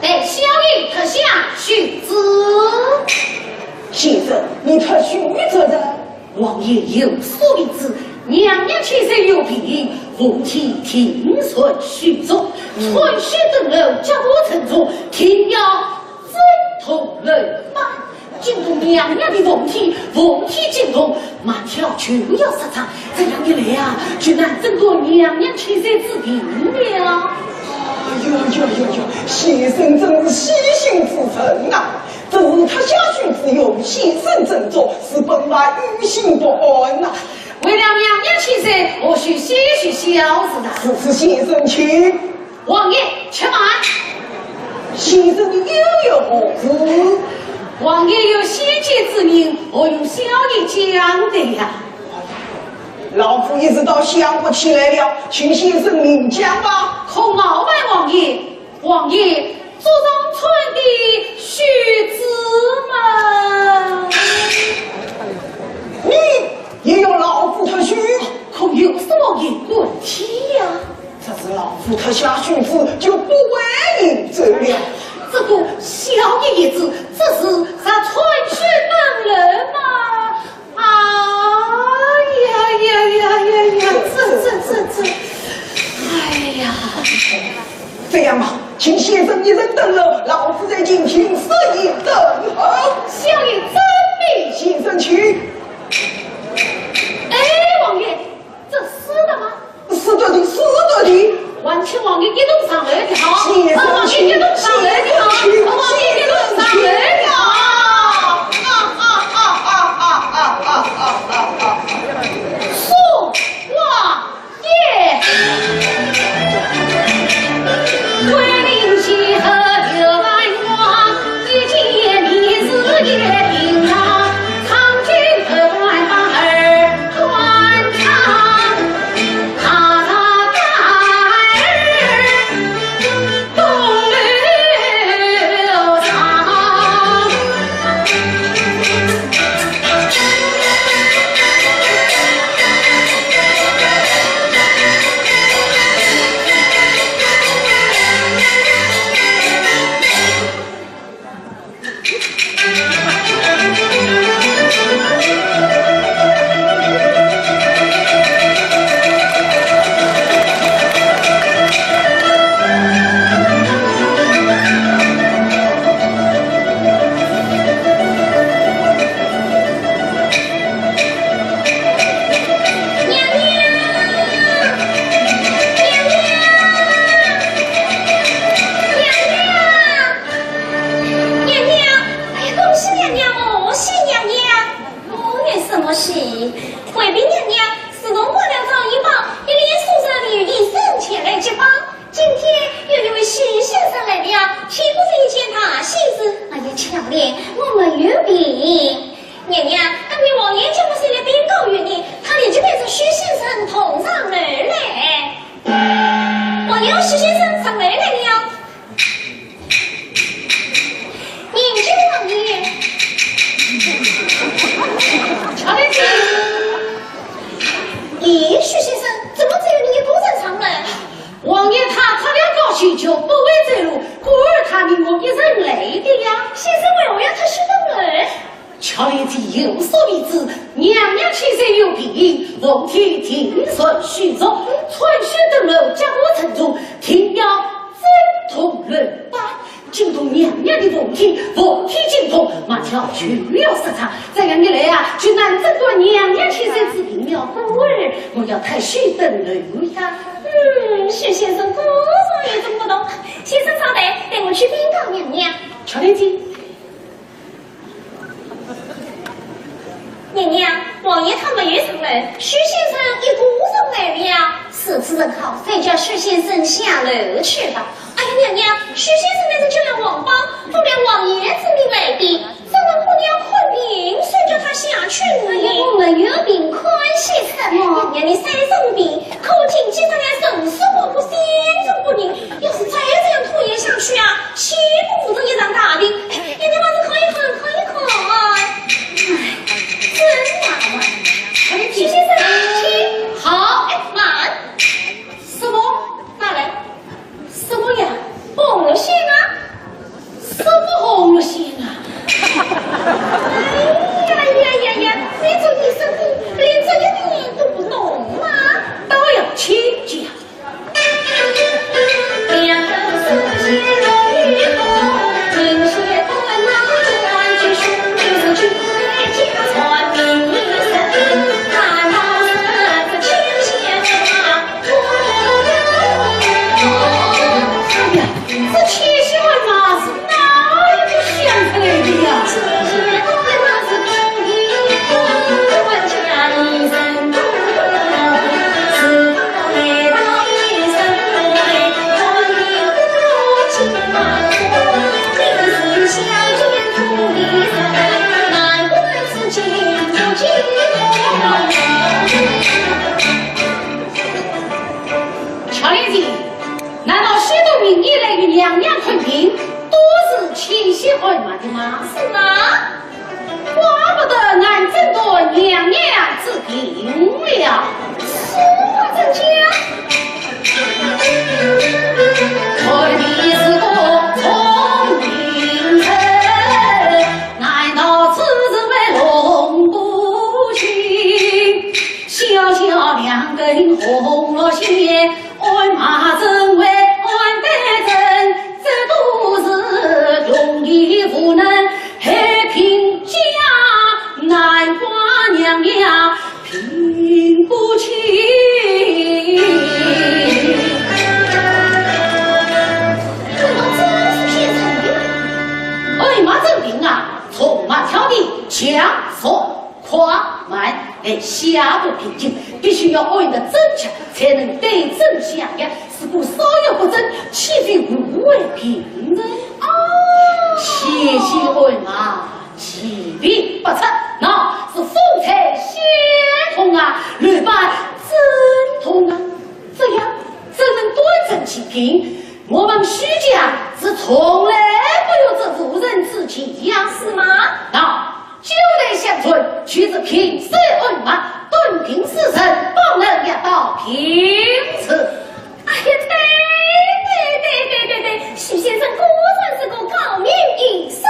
待小爷脱下须子。先生，你脱须怎的？王爷有所未知，娘娘千岁有病，凤体定存虚弱，穿须登楼，脚步沉重，定要震动楼板。 惊动娘娘的凤体，凤体惊动，马跳就要杀场，这样一来啊，就难争夺娘娘千岁之地了。哎呦呦呦呦，先生真是细心之人呐！这是脱下须子用，先生斟酌，是本王于心不安呐。为了娘娘千岁，我须些许小事啊。是，是，先生请。 王爷，且慢！先生，你又有何事？王爷有先见之明，何用小爷讲的呀？老夫一时倒想不起来了，请先生明讲吧。恐冒犯王爷，王爷着重穿的须子嘛。你也要老夫脱须？可又是王爷问题呀。 这是老夫脱下须子就不会饮酒了。这个小爷也知，这是若穿须登楼嘛。哎呀呀呀呀呀，这这这这，哎呀！这样吧，请先生一人登楼，老夫在近厅设宴等候。小爷遵命。先生请。哎，王爷， 这是的吗？是的，是的。还请王爷一同上楼的好。是的，王爷一同上楼的好。是的，王爷一同上楼的好。送王爷。 娘娘，娘娘，娘娘！ 娘娘，哎呀，恭喜娘娘，贺喜娘娘！贺你什么喜？回禀娘娘，自从挂了妆衣榜，一连数日没有医生前来接榜，今天有一位徐先生来了，岂不是一件大喜事？哎呀，巧莲，我没有病。娘娘，刚才王爷见过谁来禀告于你，他立即带着徐先生同上楼来。王爷，徐先生上楼来了。 迎接王爷。巧莲姐。咦，徐先生，怎么只有你一个人上来？王爷他脱了高靴就不会走路，故而他命我一人来的呀。先生为何要脱靴登楼？ 巧莲姐有所未知，娘娘千岁有病，凤体定存虚弱，穿靴登楼，脚步沉重，定要震动楼板。惊动娘娘的凤体，凤体惊动，马跳就要杀场。这样一来啊，就难争夺娘娘千岁之地了。故而我要脱靴登楼呀。嗯，徐先生果然与众不同。先生稍待，待我去禀告娘娘。巧莲姐。 娘娘，王爷他没有上来，徐先生一个人来了。如此甚好，再叫徐先生下楼去吧。哎呀，娘娘，徐先生乃是接了皇榜，奉了王爷之命来的，这位姑娘看病，谁叫她下去呢？哎呀，我没有病，看些什么？娘娘，你生重病，可紧急上来，人事不宁，心神不宁，要是再这样拖延下去啊，岂不误人一场大病？哎，俺妈的妈。什么？怪不得俺真得娘娘之病了。说话真假？看你是个聪明人，难道只是为弄不清？小小两根红罗线， 俺妈怎会安得真？这都是穷的无能，害贫家，难怪娘娘病不轻。难道这是骗人的？俺妈这病啊，从妈挑的，强说 快慢来下个病情，必须要按得正确，才能对症下药。如果稍有不正，岂非误会病人？哦，且喜俺妈，其病不出，那是风吹雪动啊，乱发阵痛啊，这样怎能断症其病？我们许家是从来没有这妇人之见呀。是吗？那 九代相传，就是平手按脉，断定是人，保人药到病除。哎呀，对对对对对对，许先生果然是个高明医生。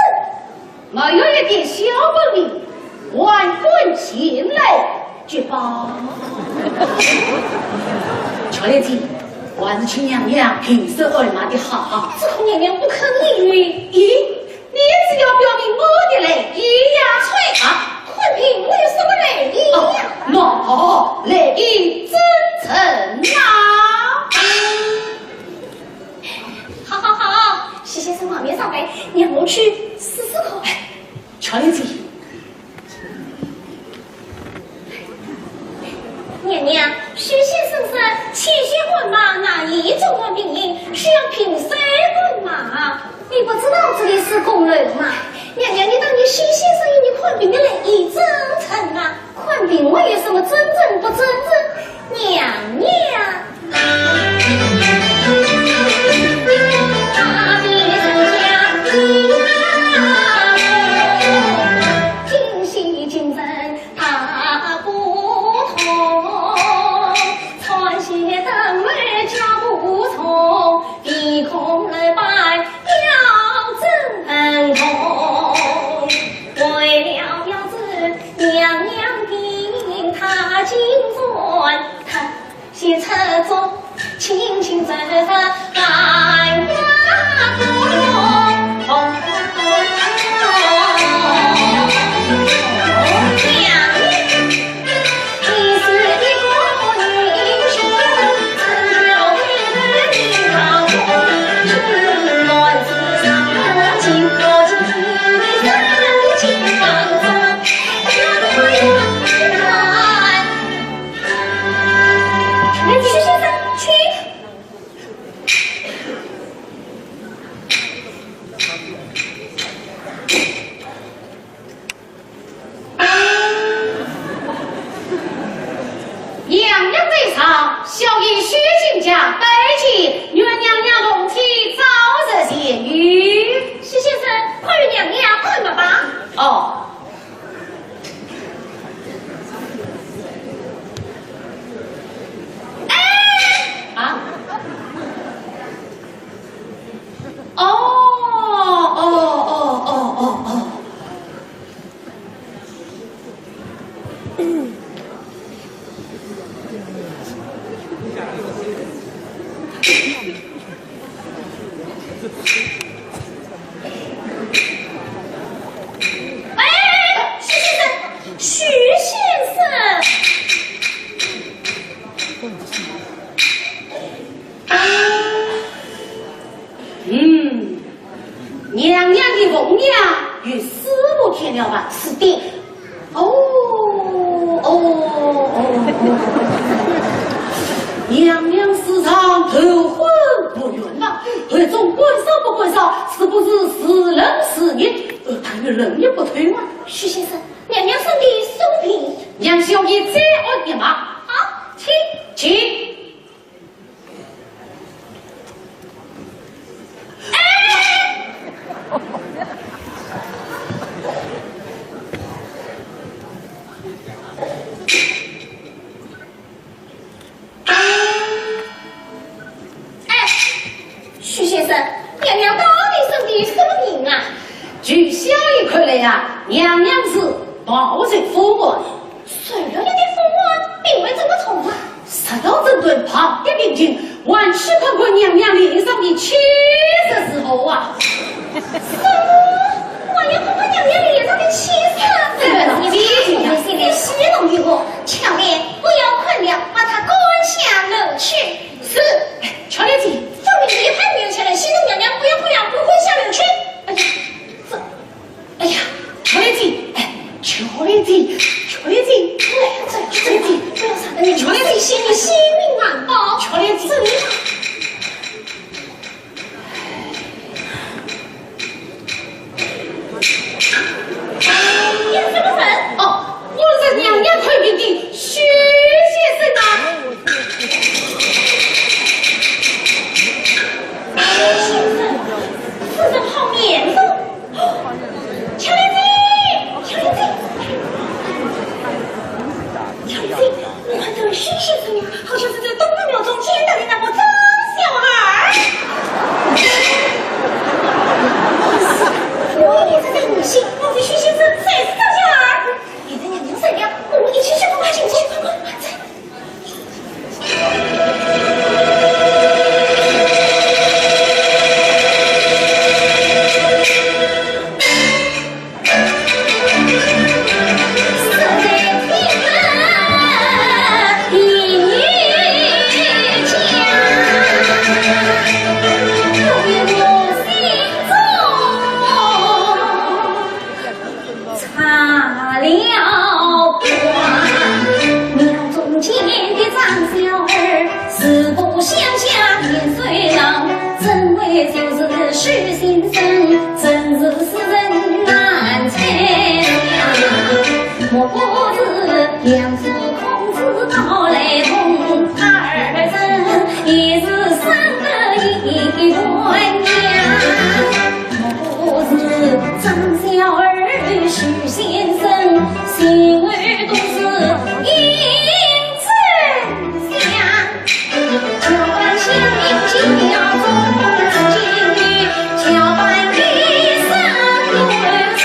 没有一点小本领，还敢前来举报？巧莲姐，还是请娘娘平手按脉的好。只恐娘娘不肯理会。咦， 你只要表明我的来意呀。呸！啊？看病我有什么来意呀？哦，喏，来意真诚啊。好好好，许先生外面上班，让我去试试看。巧莲姐， 娘娘，许先生说，气血缓慢，难以诊断病因，需要平手按脉。你不知道这里是宫楼吗？娘娘，你当你许先生与你看病的来意真诚啊？看病我有什么真诚不真诚？娘娘。 大不同，穿鞋登门脚步重，鼻孔来白要真疼痛。为了表示娘娘病她紧转，她 先车中轻轻走上寒夜风。来，许先生，请。娘娘在上，小医许金家拜见，愿娘娘龙体早日痊愈。许先生，快与娘娘按脉吧。哦。 哎！啊？哦，哦，哦，哦，哦。 哎，许先生，许先生。嗯，娘娘的凤娘与师父添了吧？是的。 哦，哦，哦，哦。娘娘时常头昏目眩啊，暗中关照不关照，是不是时冷时热？呃，但愿冷热不退啊。许先生，娘娘身体松平。让小医再按一脉。好，请。请。哎！娘娘到底生的什么病啊？据小医看来呀，娘娘是暴食风寒。受了你的风寒，病会这么重啊？说到这段暴的病情，还需看看娘娘脸上的气色如何啊。什么？还要看看娘娘脸上的气色？这个老姐姐呀，现在戏弄于我，巧莲，不要看了，把她赶下楼去。是，巧莲姐。分明一派面前来戏弄娘娘，不要看了，我赶下楼去。哎呀，这，哎呀，巧莲姐，哎，巧莲姐，巧莲姐，哎，这，这，这，不要杀的你，巧莲姐，你性命难保。巧莲姐。这里。你是什么人？哦，我是娘娘看病的许先生啊。许先生，此人好面熟。 巧莲姐，巧莲姐，巧莲姐，你看这位许先生呀，好像是在东华庙中见到的那个张小二。我也是在疑心，莫非许先生才是张小二？现在娘娘来了，我们一起去看看情况，快快快！茶了馆，庙中间的张小二，四不相下年岁老，怎会就是许先生，真是世人难猜呀。莫不是梁子孔子到来同二人，也是生得一般呀。 不是张小二与许先生，心儿都是一阵香。交伴相迎进庙中，交伴一声不唱。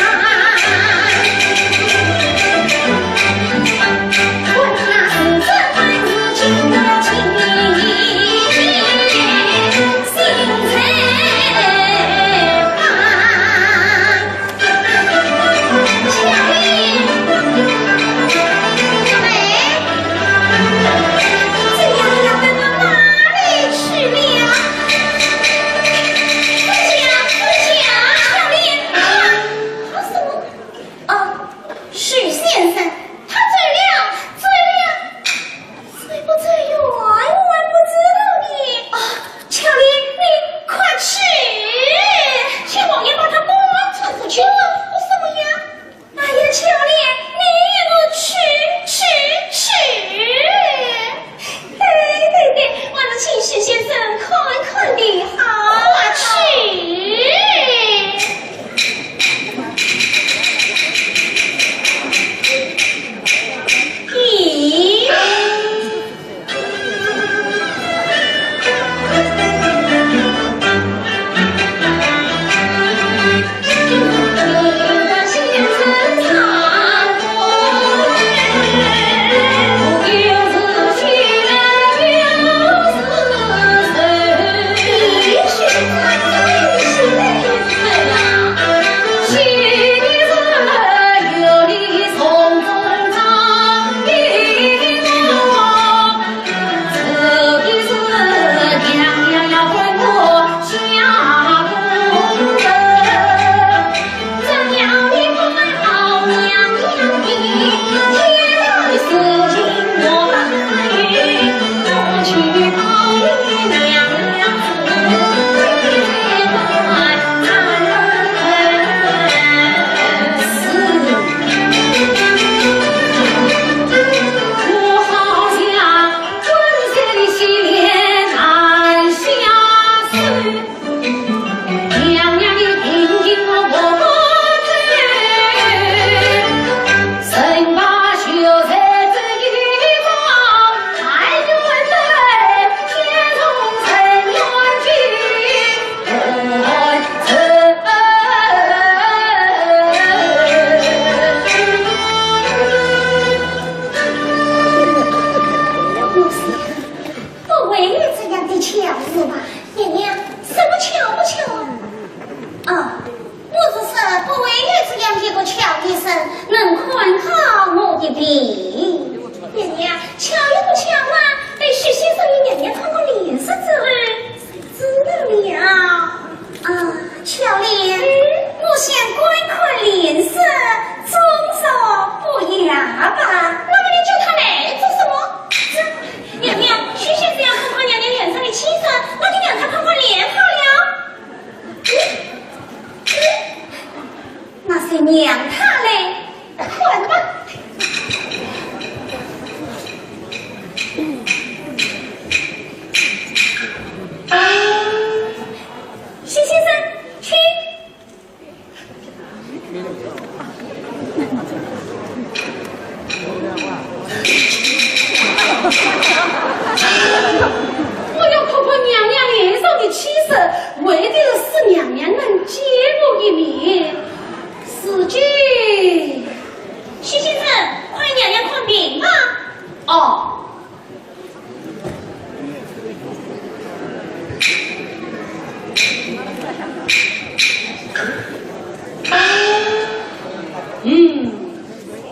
嗯，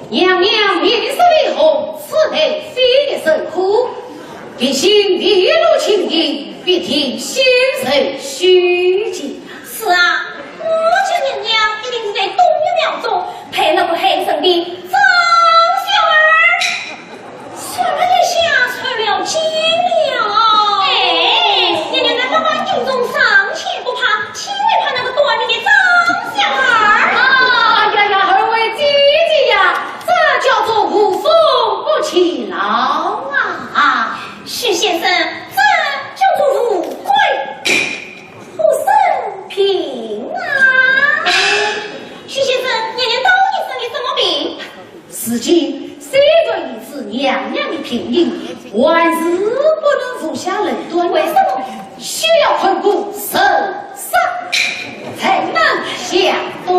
娘娘面色微红，此乃非一人乎？定是未露情意，必定心生虚情。是啊，我家娘娘一定是在东岳庙中陪那个海神的张小二。 小二殿下出了惊了。哎，娘娘那八卦阴中尚且不怕，岂会怕那个短命的张小二？啊，呀呀，二位姐姐呀，这叫做无风不起浪啊！徐先生，这叫做富贵不生病啊！徐先生，娘娘到底生的什么病？ 如今虽然已知娘娘的病因，还是不能服下论断。为什么？休要看破神色，才能下断。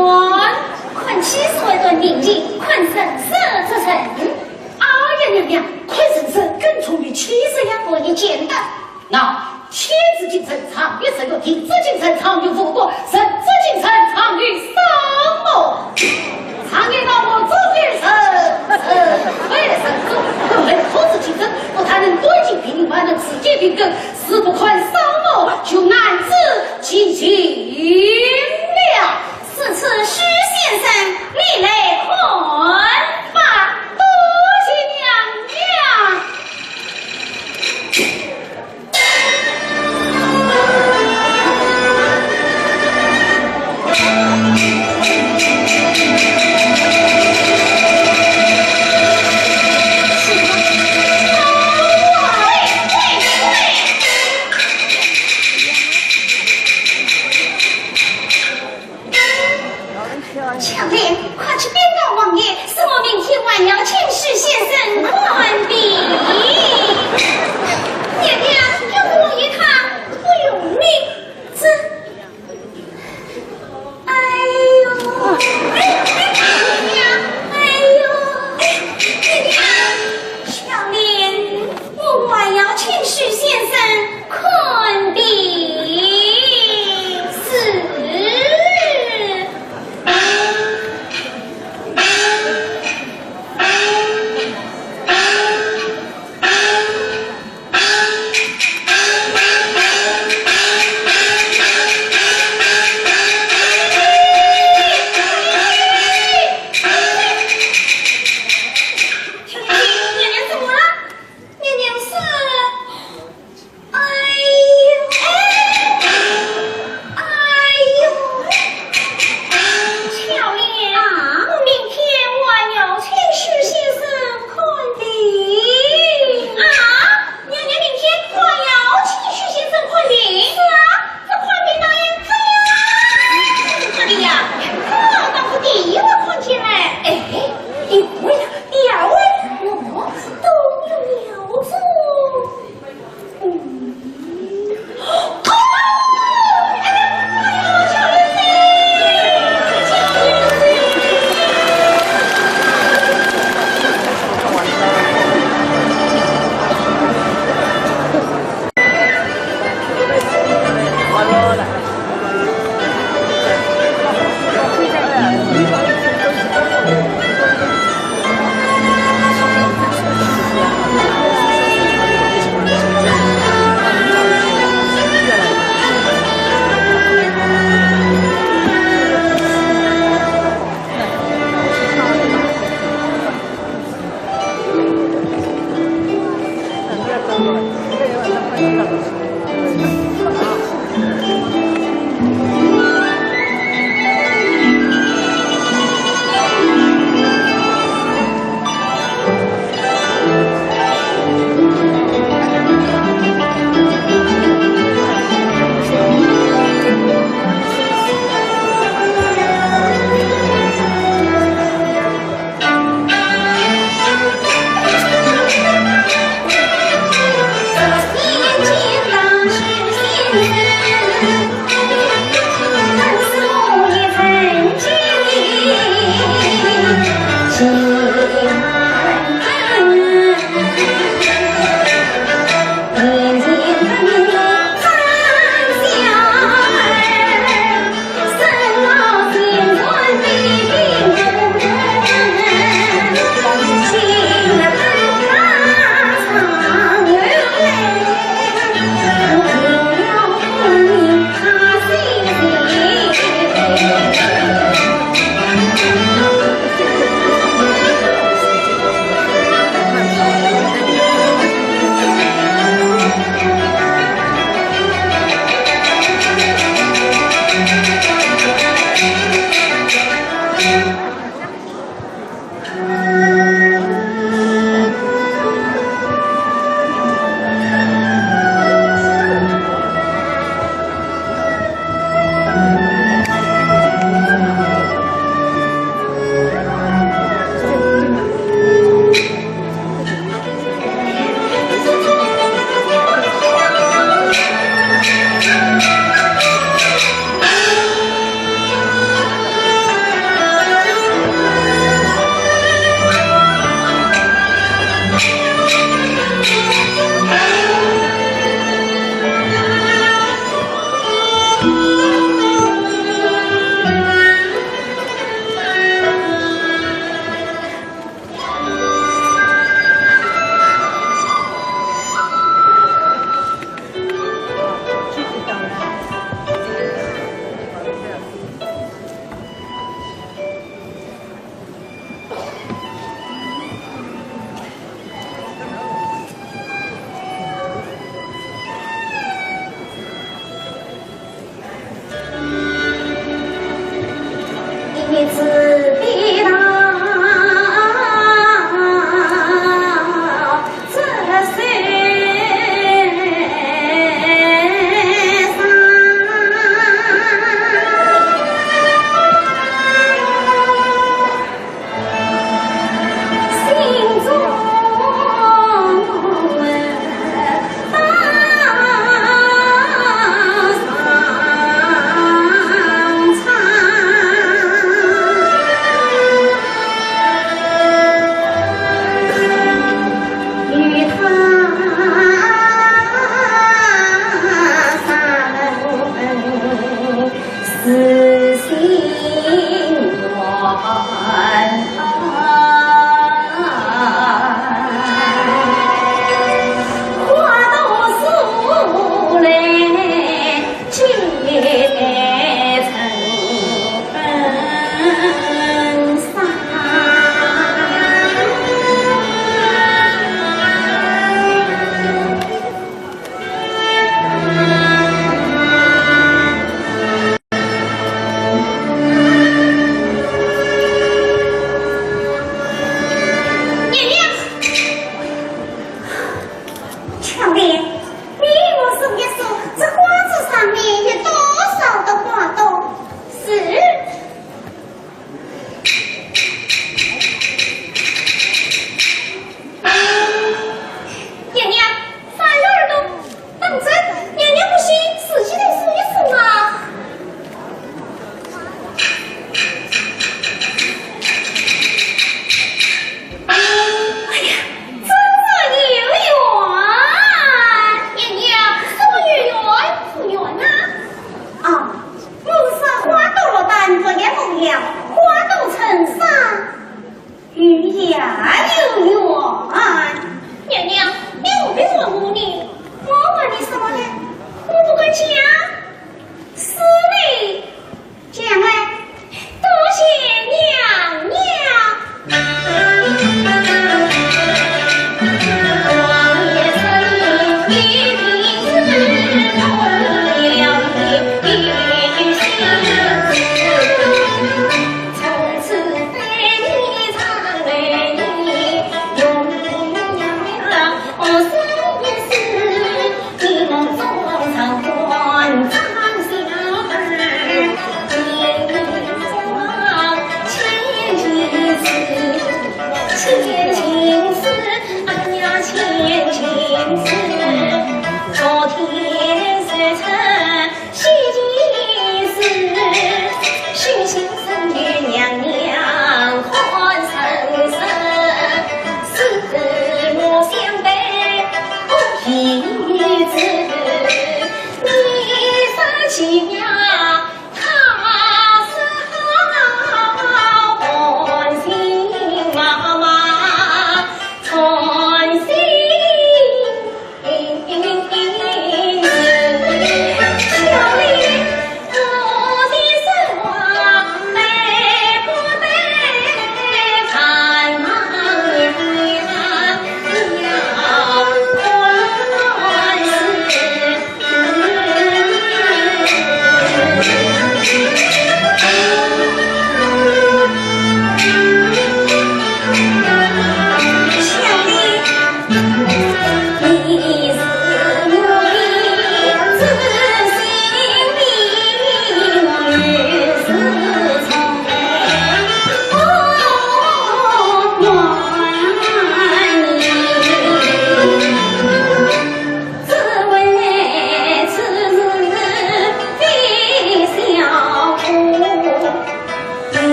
看气势为断定情，看神色则成。哎呀，娘娘，看神色更重于气势呀。我也见得。 那天之精神藏于日月，地之精神藏于五谷，人之精神藏于草木。常言道木中有神，人非神。若论土之精神，不但能断尽病因，还能治疾病根，若不看草木，就难治其情了。如此，徐先生，你来看吧。多谢娘娘。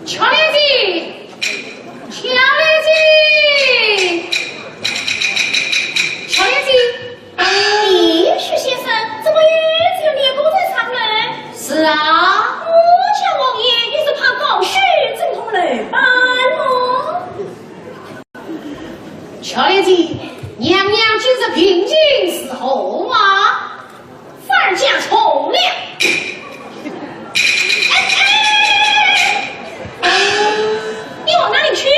巧莲姐，巧莲姐，巧莲姐。咦，许先生，怎么又只有你一个人上来？是啊。我家王爷，你是怕高手震动楼板么？ 巧莲姐，娘娘今日病情如何啊？反而加重了。哎，哎，你往哪里去？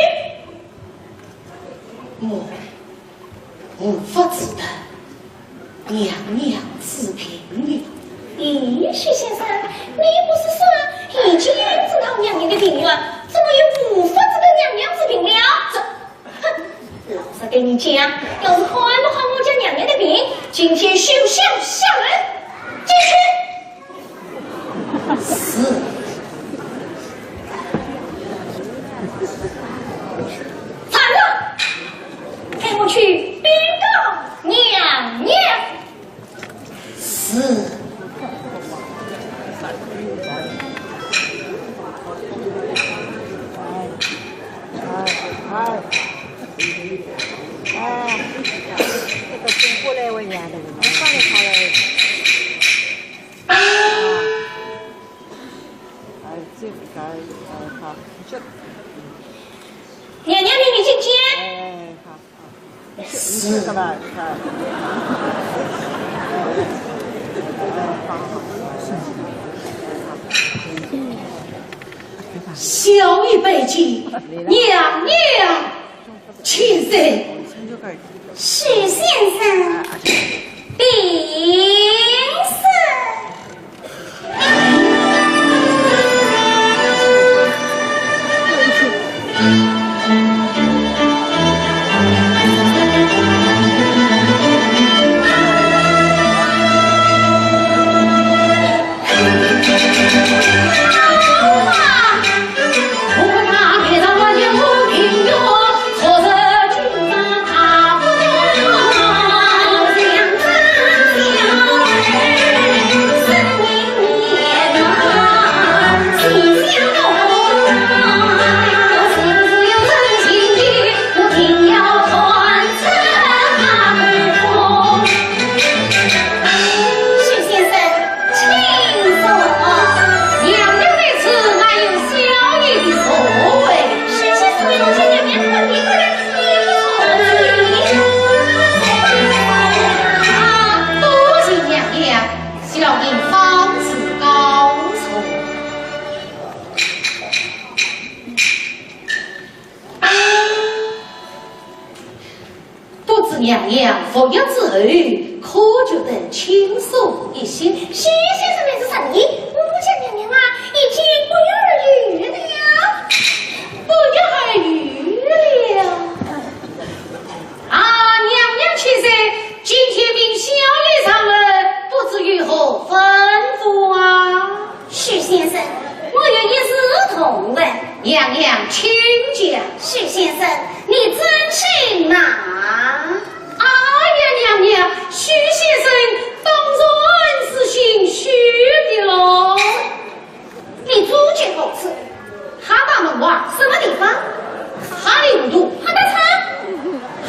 我无法子的，娘娘治病了。咦，许先生，你不是说已经知道娘娘的病源，怎么又无法子的娘娘治病了？这 哼，老实跟你讲，要是看不好我家娘娘的病，今天休想下楼。进去。是。站住！跟我去禀告娘娘。 是。娘娘命你进见。 是。小女拜见娘娘千岁。许先生，平身。许先生，请坐。娘娘在此，哪有小爷的座位？许先生，你坐下，娘娘不必过来，你也不坐这里。啊，多谢娘娘，小爷方自告坐。 不知娘娘服药之后，可觉得轻松一些？许先生乃是神医，我家娘娘啊，已经不药而愈了。不药而愈了？啊，娘娘千岁，今天命小爷上楼，不知有何吩咐啊？ 许先生，我有一事同问。娘娘，请讲。许先生，你真去吗？哎呀，娘娘，许先生当然是姓许的喽。你住居何处？哈达门外。什么地方？哈林路。哈达城？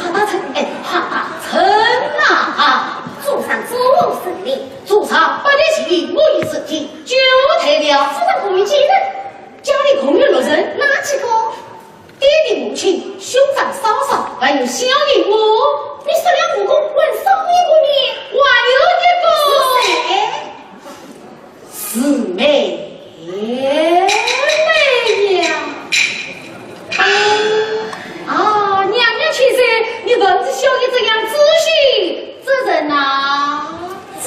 哈达城，哎，哈达城啊！祖上祖无孙立。 祖上八代传人，我已承继，就退了。祖上不与继承，家里共有六人。哪几个？爹爹母亲、兄长嫂嫂，还有小爷我。你说了五个，还少一个呢？还有一个。是谁？是妹妹呀。啊，娘娘千岁，你问起小爷这样仔细之人呐？ 这，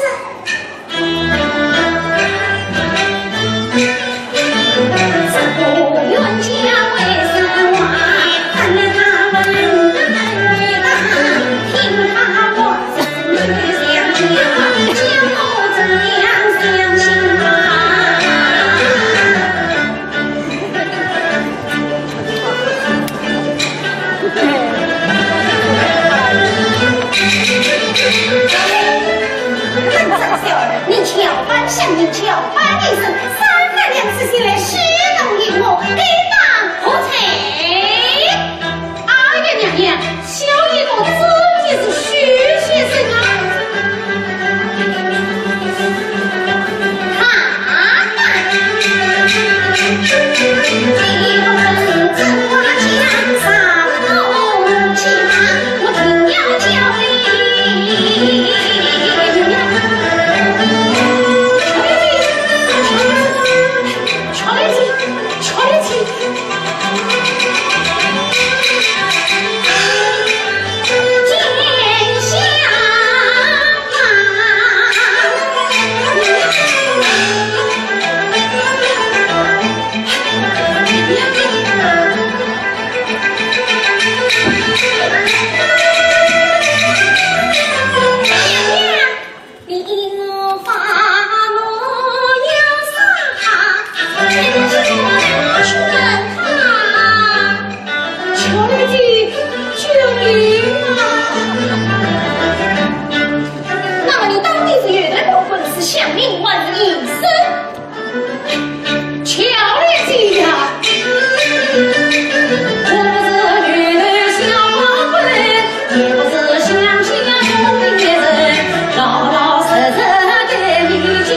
这个向你叫板一声，三番两次前来戏弄于我，该当何罪？哎呀，娘娘，小爷个子也是许先生啊。 那么你到底是有头无本事，向你还是一声？ 巧莲姐呀，我不是女头小官，也不是乡下穷人，老老实实待你家，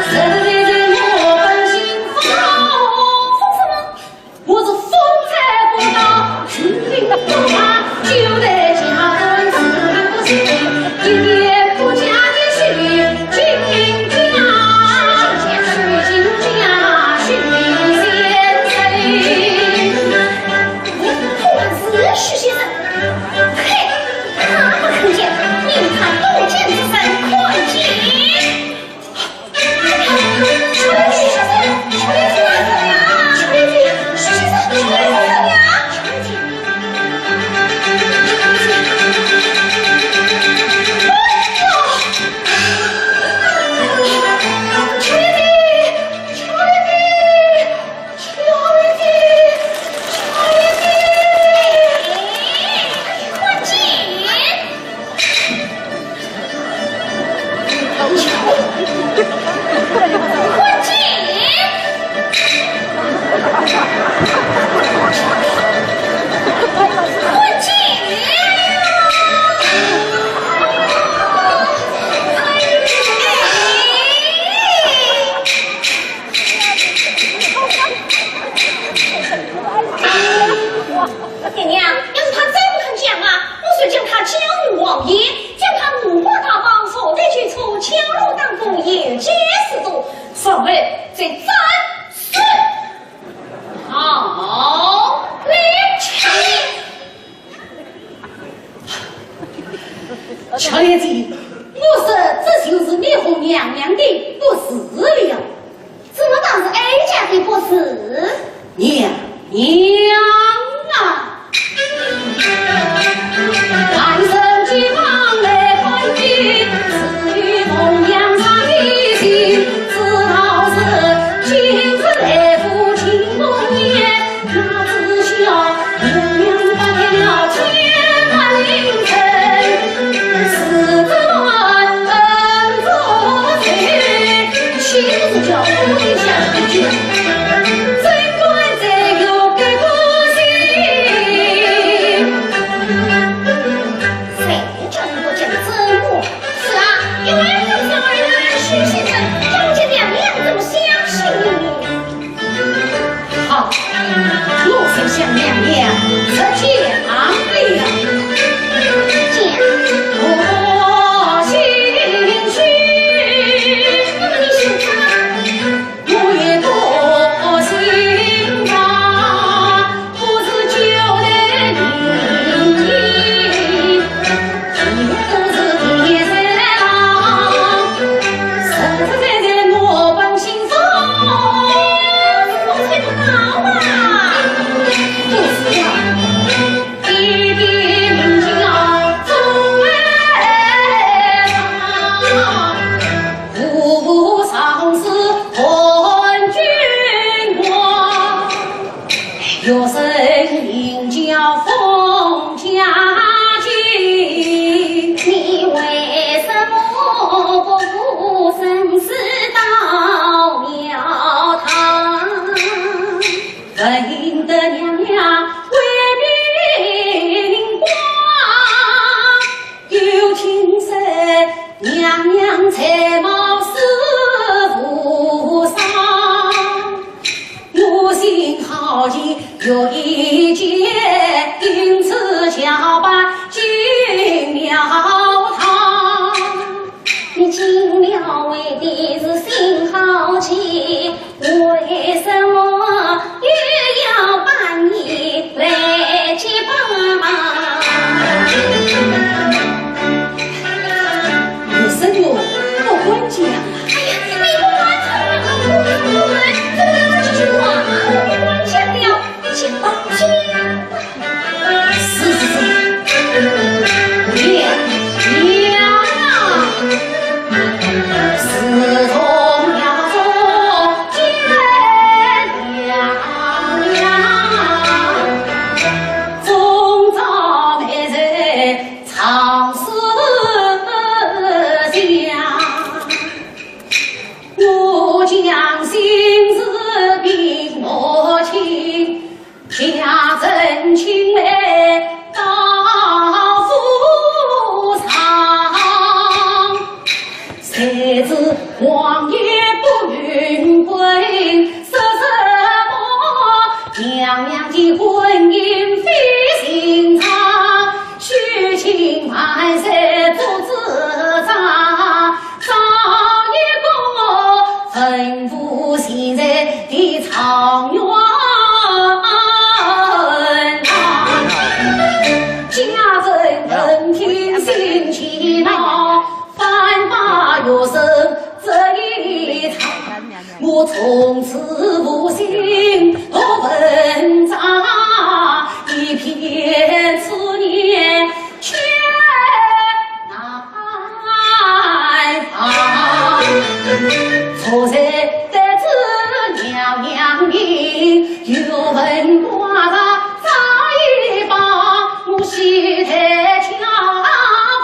实实在在我本姓封。封什么？我是封在不到， 许先生，嘿，他不肯讲，你看多讲几声，看见。 爹娘，要是他再不肯讲啊，我就将他交与王爷，将他五花大绑，锁在监车，敲锣打鼓，游街示众，然后再斩首。好，来，起来。 巧莲姐，我说这就是你和娘娘的不是了。怎么当是哀家的不是？娘娘啊！ 谁叫你不讲真话？是啊，因为非常为难，许先生，叫我家娘娘怎么相信你？好，我就向娘娘直讲了。讲。我心虚。那么你说吧。 我也不信他，不是九代名医，也不是天仙郎，实实在在我本姓封。我猜不到啊。不是啊，爹爹名叫封爱堂。 武常侍潘君华，学生名叫封家进。你为什么不顾生死当得娘娘为民光，有今日娘娘才貌似无双。我心好奇有一见，因此叫拜金庙堂。你金庙为的是心好奇， 为什么又要把你来接吧？你什么不管讲？哎呀，你不管讲，不管讲，这个这句话，我不管讲了，讲吧，讲吧。 是是是，娘娘啊，自从要做金娘娘，终朝每日常思想，我将心事禀母亲， 家政请来到府上，谁知王爷不允婚，说什么娘娘的婚姻非寻常，许亲万岁做主张。 找一个吩咐现在的状元郎，家政门庭新气闹，反把学生这一场，我从此无心读文章，一片思念 却难忘。昨日得知娘娘病，有文挂在一旁，我喜得跳，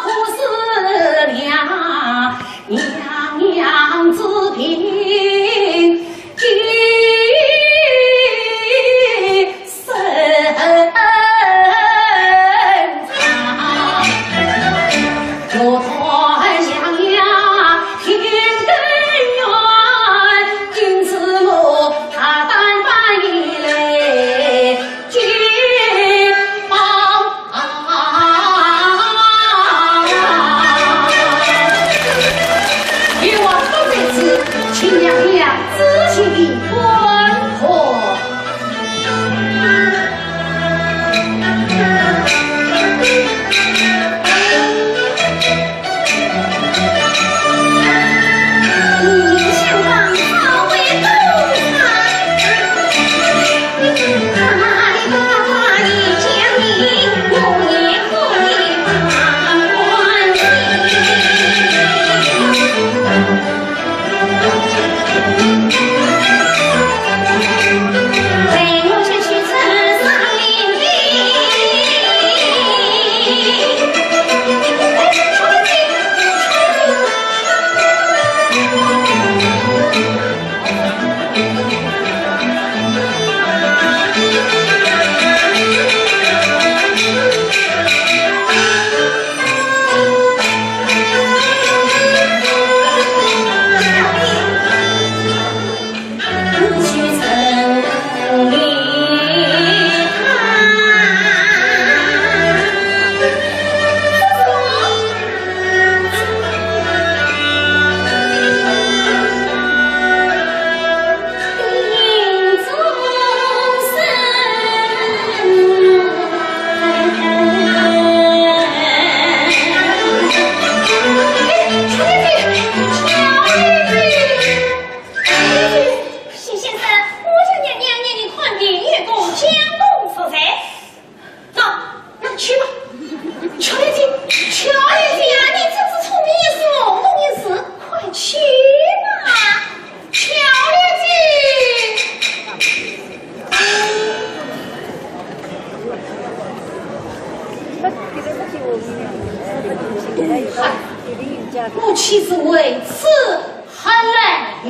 可思量 娘娘之病，今甚长。我待娘娘听根源，因此我大胆办一来 金榜。有我不在此，请娘娘仔细的观看。许先生，我家娘娘年龄看病，有功将功折罪。 走，让去吧。巧莲姐，巧莲姐呀，你真是聪明一时，懵懂一时，快去吧。巧莲姐。我岂是为此而来的？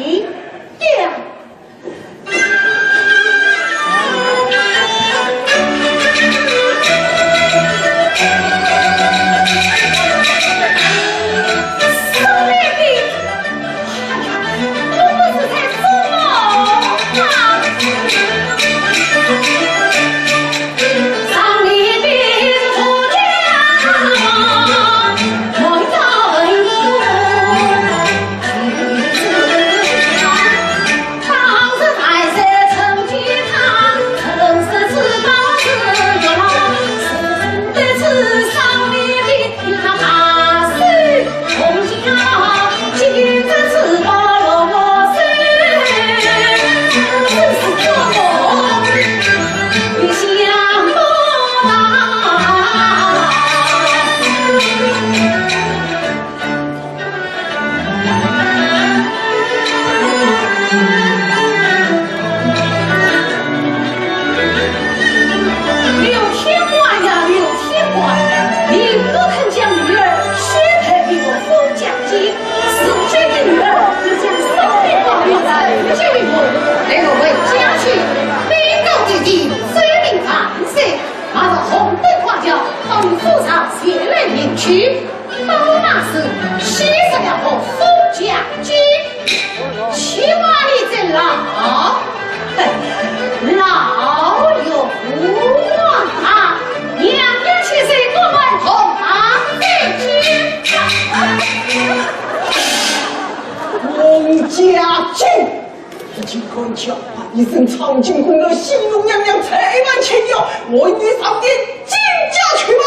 敢叫唤一声苍井空的西宫娘娘，才万千要，我与你上殿见驾去吧。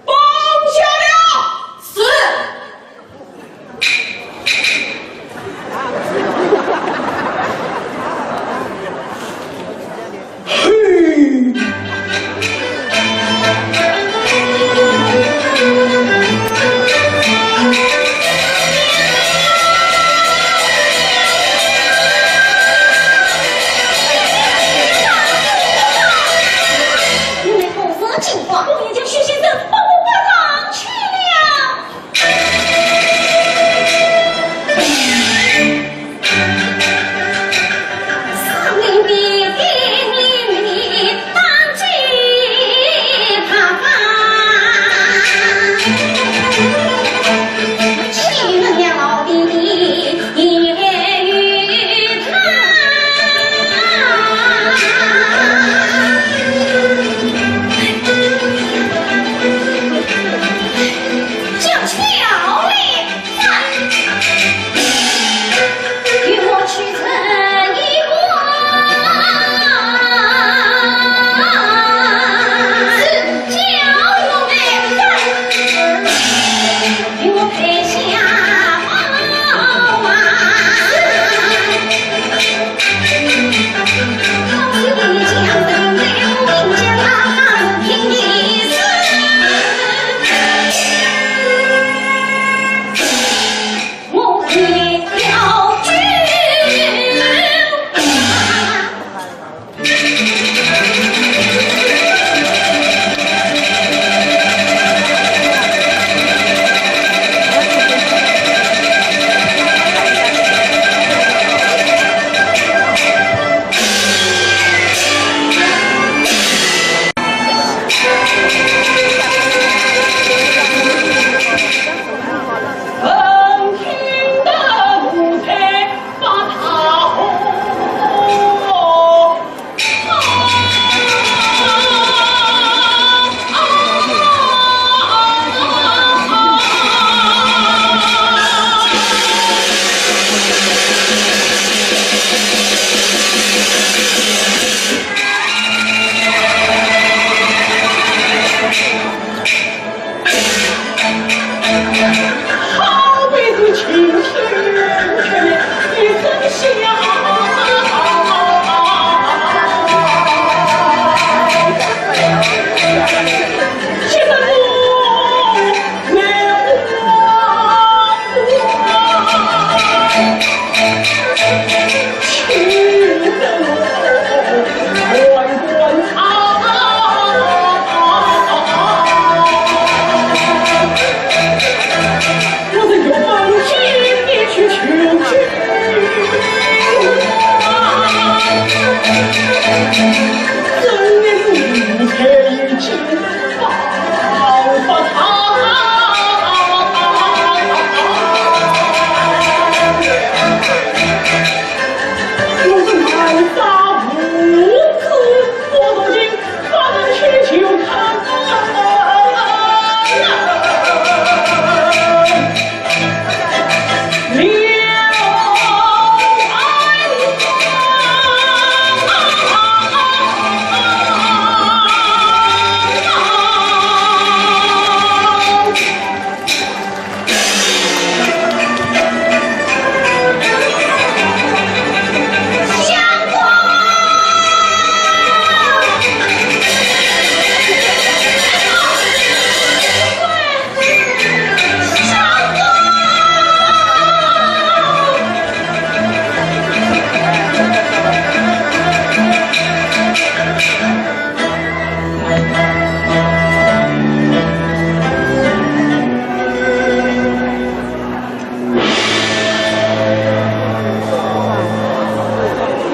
放下了。是。 嘿！你们公子进话，我已将许仙生保护不上去了。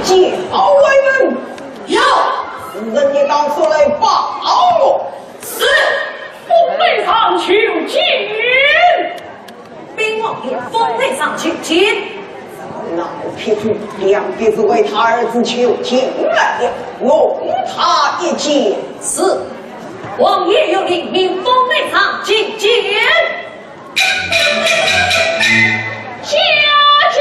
叫外门。有。使人一道出来报我。是。封台上求见。禀王爷，封台上求见。老匹夫，两边是为他儿子求情来了，容他一见。是。王爷有令，命封台上觐见。 下去。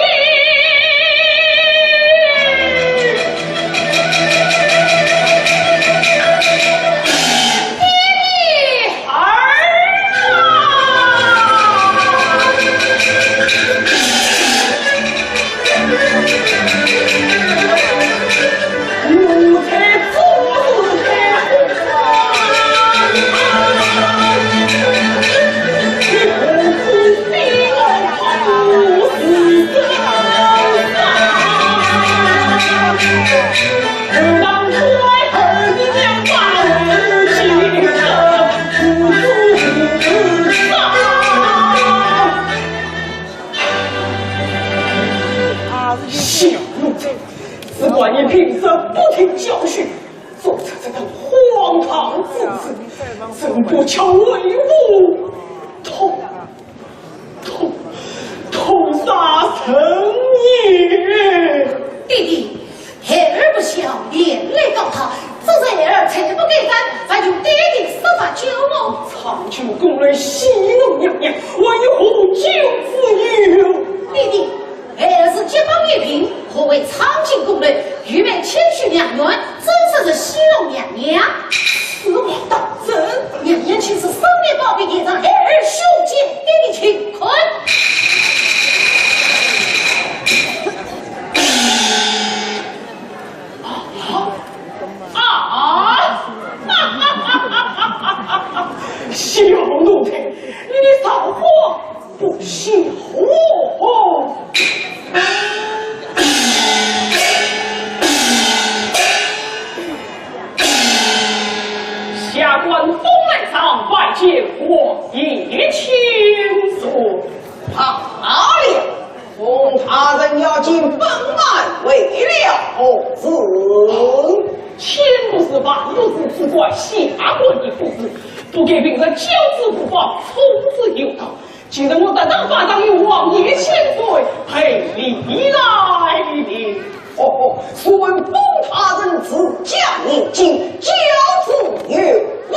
我叫为父痛，痛，痛杀人也。弟弟，孩儿不孝，连累告他，这是孩儿罪不该犯，还求爹爹设法救我。参军功来戏弄娘娘，还有何救之有？弟弟， 孩儿是结拜一品，何为参军功来？愚昧谦虚两元，怎说是戏弄娘娘？此话当真？娘娘亲赐三面宝笔，呈上孩儿胸前，弟弟请看。啊！啊！小奴才，你的造化 不孝哦！下官封来上拜见王爷千岁。罢了，封大人要进本案为了何事？卿不是，万不是，只怪下官的不是，不该平日教子无方，从此有道。 既然我得到法上与王爷千岁赔礼来了。哦，哦，速问封大人自家年纪，教子有方。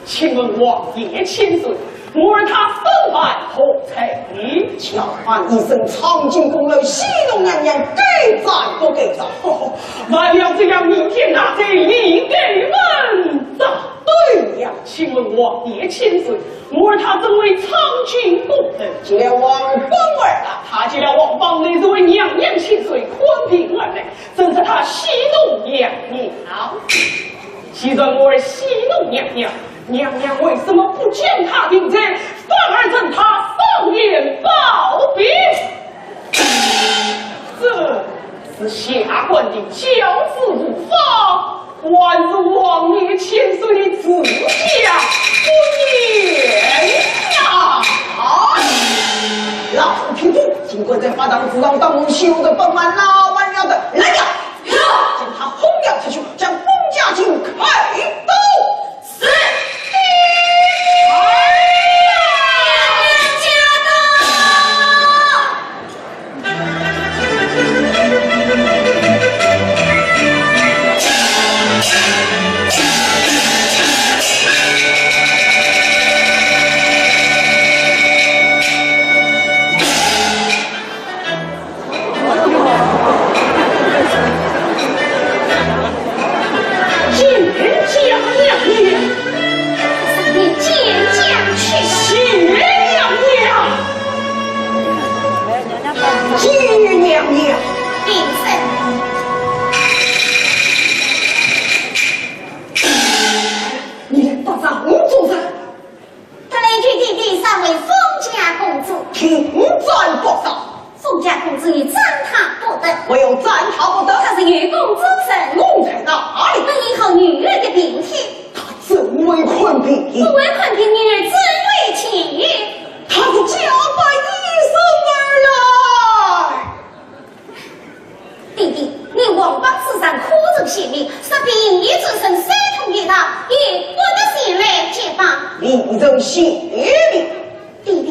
请问王爷千岁，我儿他身犯何罪？叫喊一声参军功来戏弄娘娘，该斩不该斩？哦，万了这样逆天大罪，理该问斩。 对呀，请问王爷千岁，我儿他怎为参军功来？见了王邦儿了。他见了王邦儿，是为娘娘千岁看病而来，怎知他戏弄娘娘。既然我儿戏弄娘娘，娘娘为什么不将他定罪，反而将他赏赐宝笔？ 这是下官的教子无方，还是王爷千岁的治家不严啊！老匹夫，竟敢在法堂之上当众羞辱本案，哪还了得？来呀！有！将他轰了出去，将封家进开刀。 是。哎呀，驾到！见驾娘娘。你见驾去吧。谢娘娘。谢娘娘。平身。你来打扰我做甚？ 特来求弟弟赏为封家公子。听斩不赦。封家公子，你斩他不得。为何斩他不得？他是有功之人。功在哪里？能医好女儿的病体。他怎会看病？不会看病，女儿怎会痊愈？他是假扮医生而来。 弟弟，你王邦之上可曾泄密，说病已治身，三通一道，也不得前来揭榜。未曾泄密。弟弟，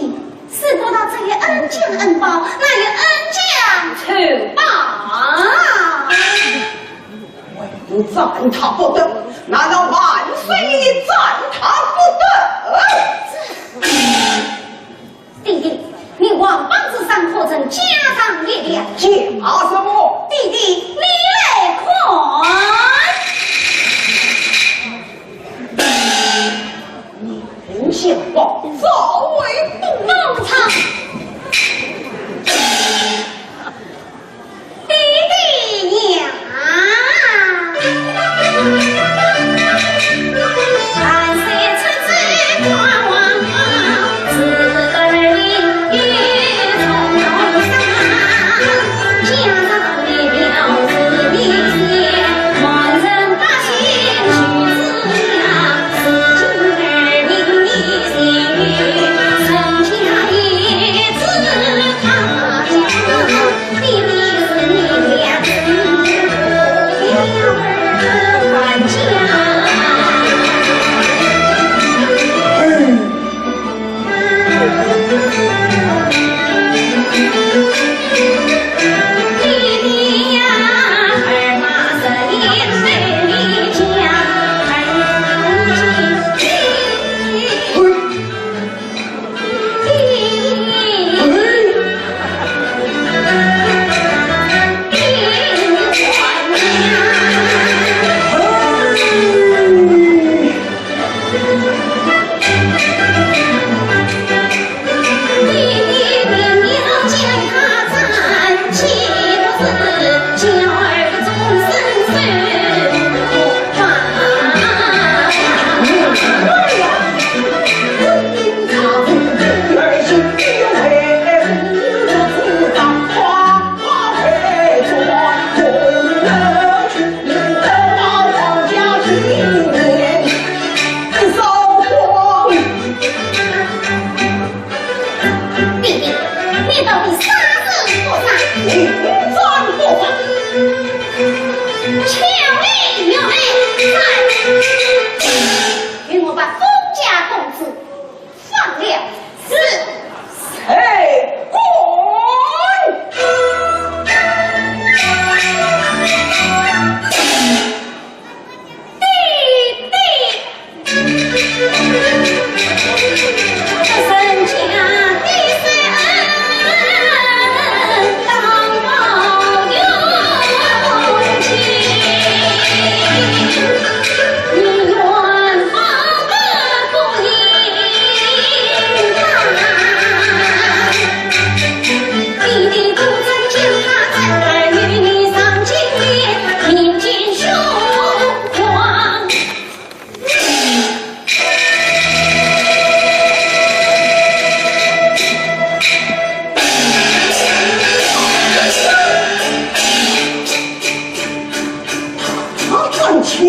是不道这一恩将恩报，那一恩将仇报。为你斩他不得，难道万岁你斩他不得？这 弟弟，你王邦之上可曾加上一条？加什么？弟弟，你来看。你想报赵为父？当场。 弟弟呀，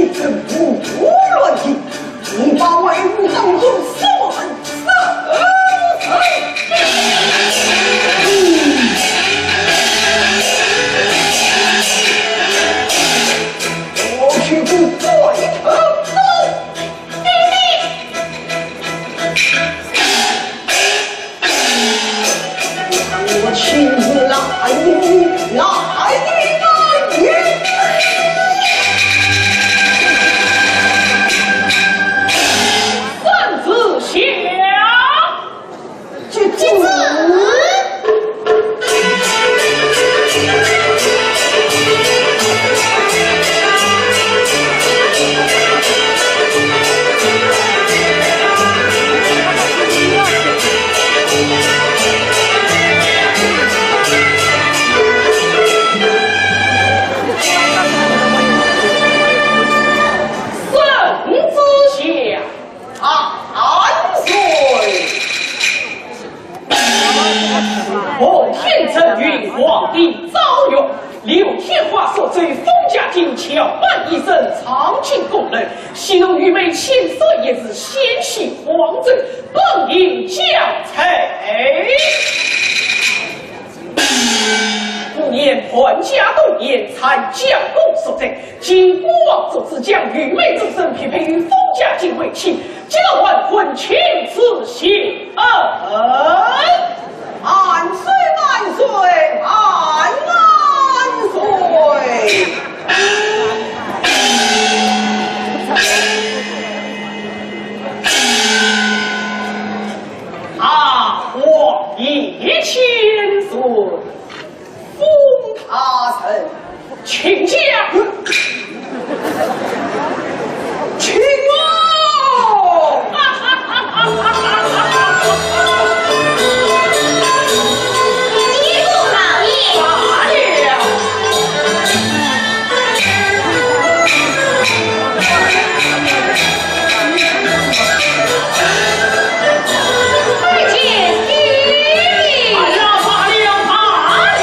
真胡乱的，你把为吾当作什么人？我去不管他。 我亲自来，来，来也。圣旨下。这，这。 圣旨下。万岁！奉天承运，皇帝诏曰：刘天华所奏封嘉靖，翘板一声，唱尽功楼，戏弄愚昧，千岁爷是，险戏黄州，本应将罪。 五年判嘉靖年，参将功赎罪，今国王作主，将愚昧众生匹配与封嘉靖为妻，今日还魂，请赐谢恩。万岁，万岁，万万岁！啊，王爷千岁。 封大人。请讲。请哦。一路老爷。罢了。 拜见爹爹。罢了，罢了，罢了。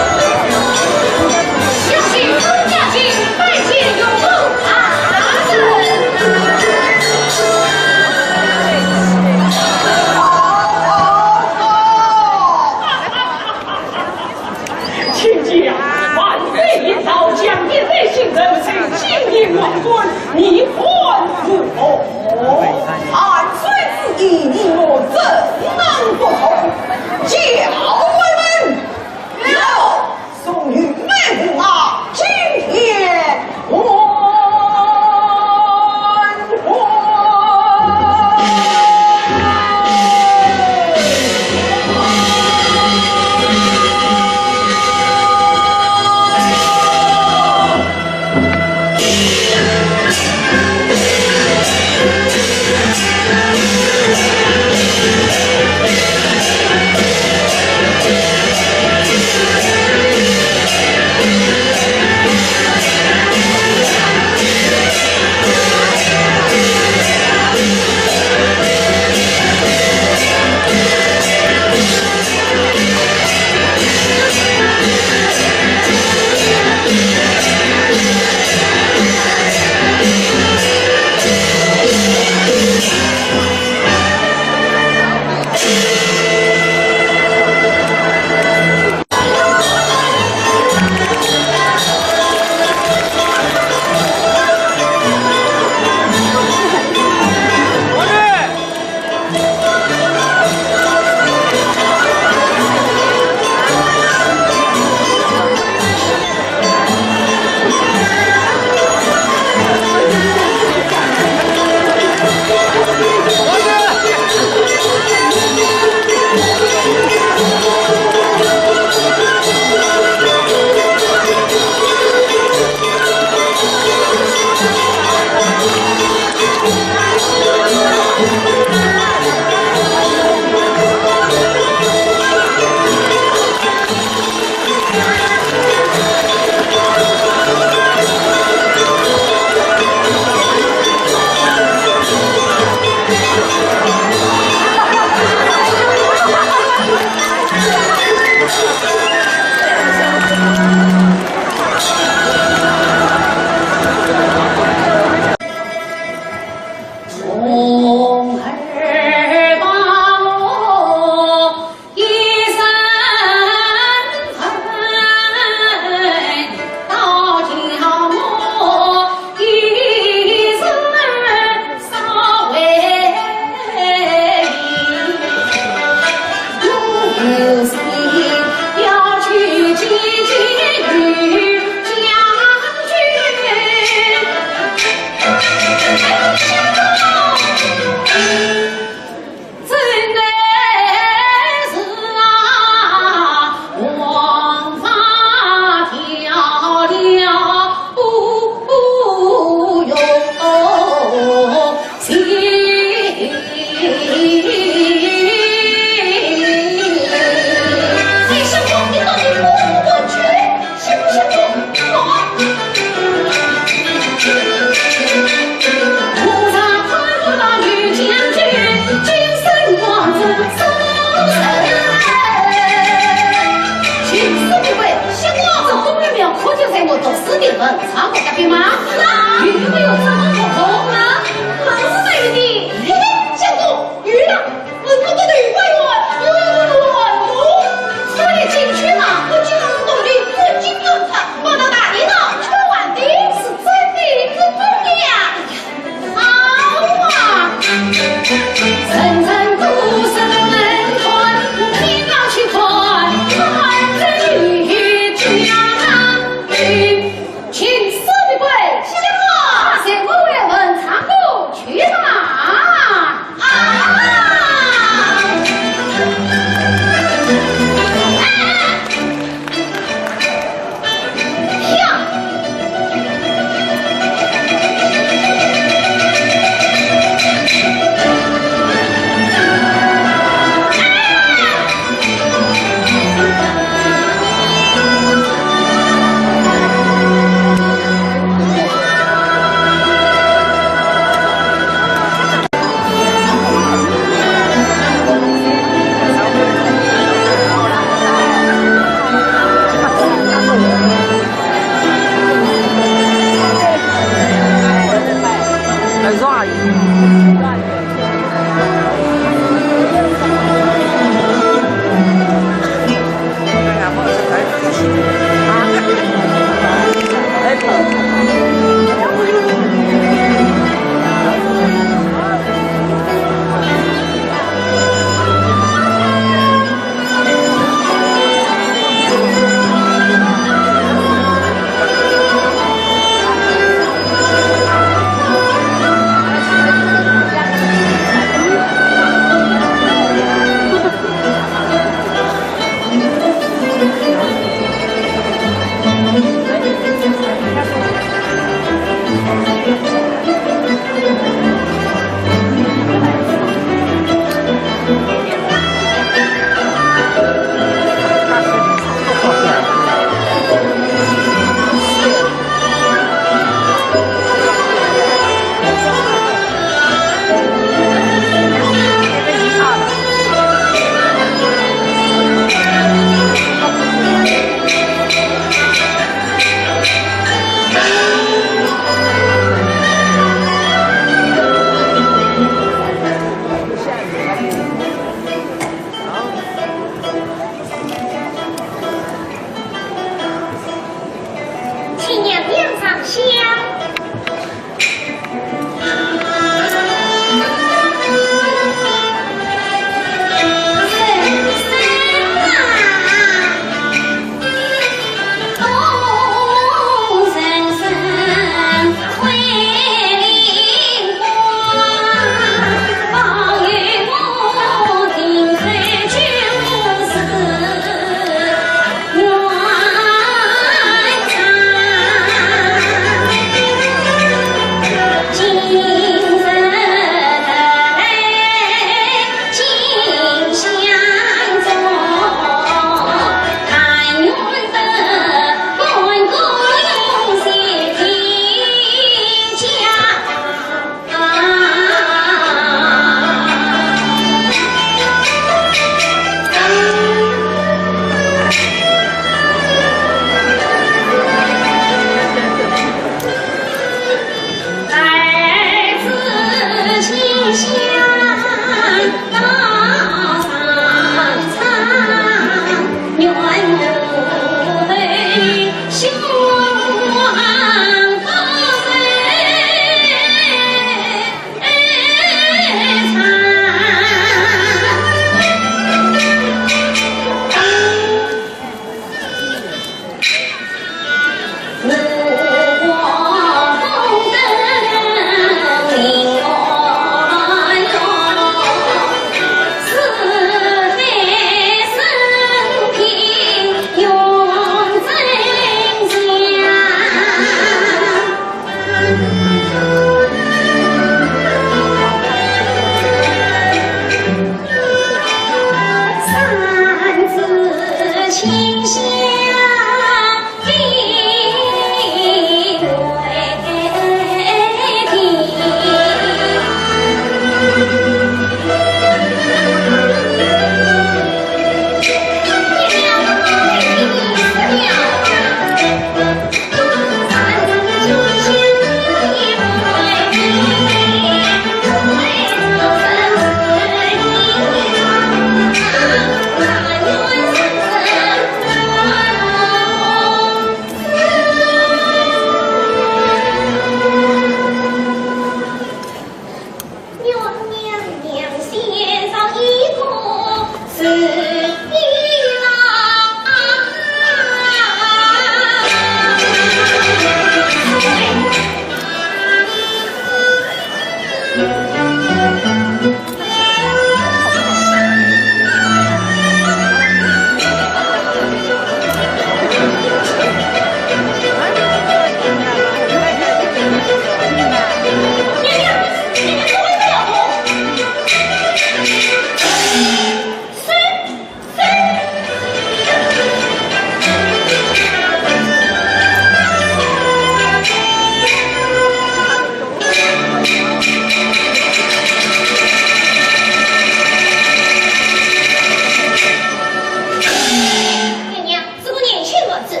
娘娘，这个年轻儿子，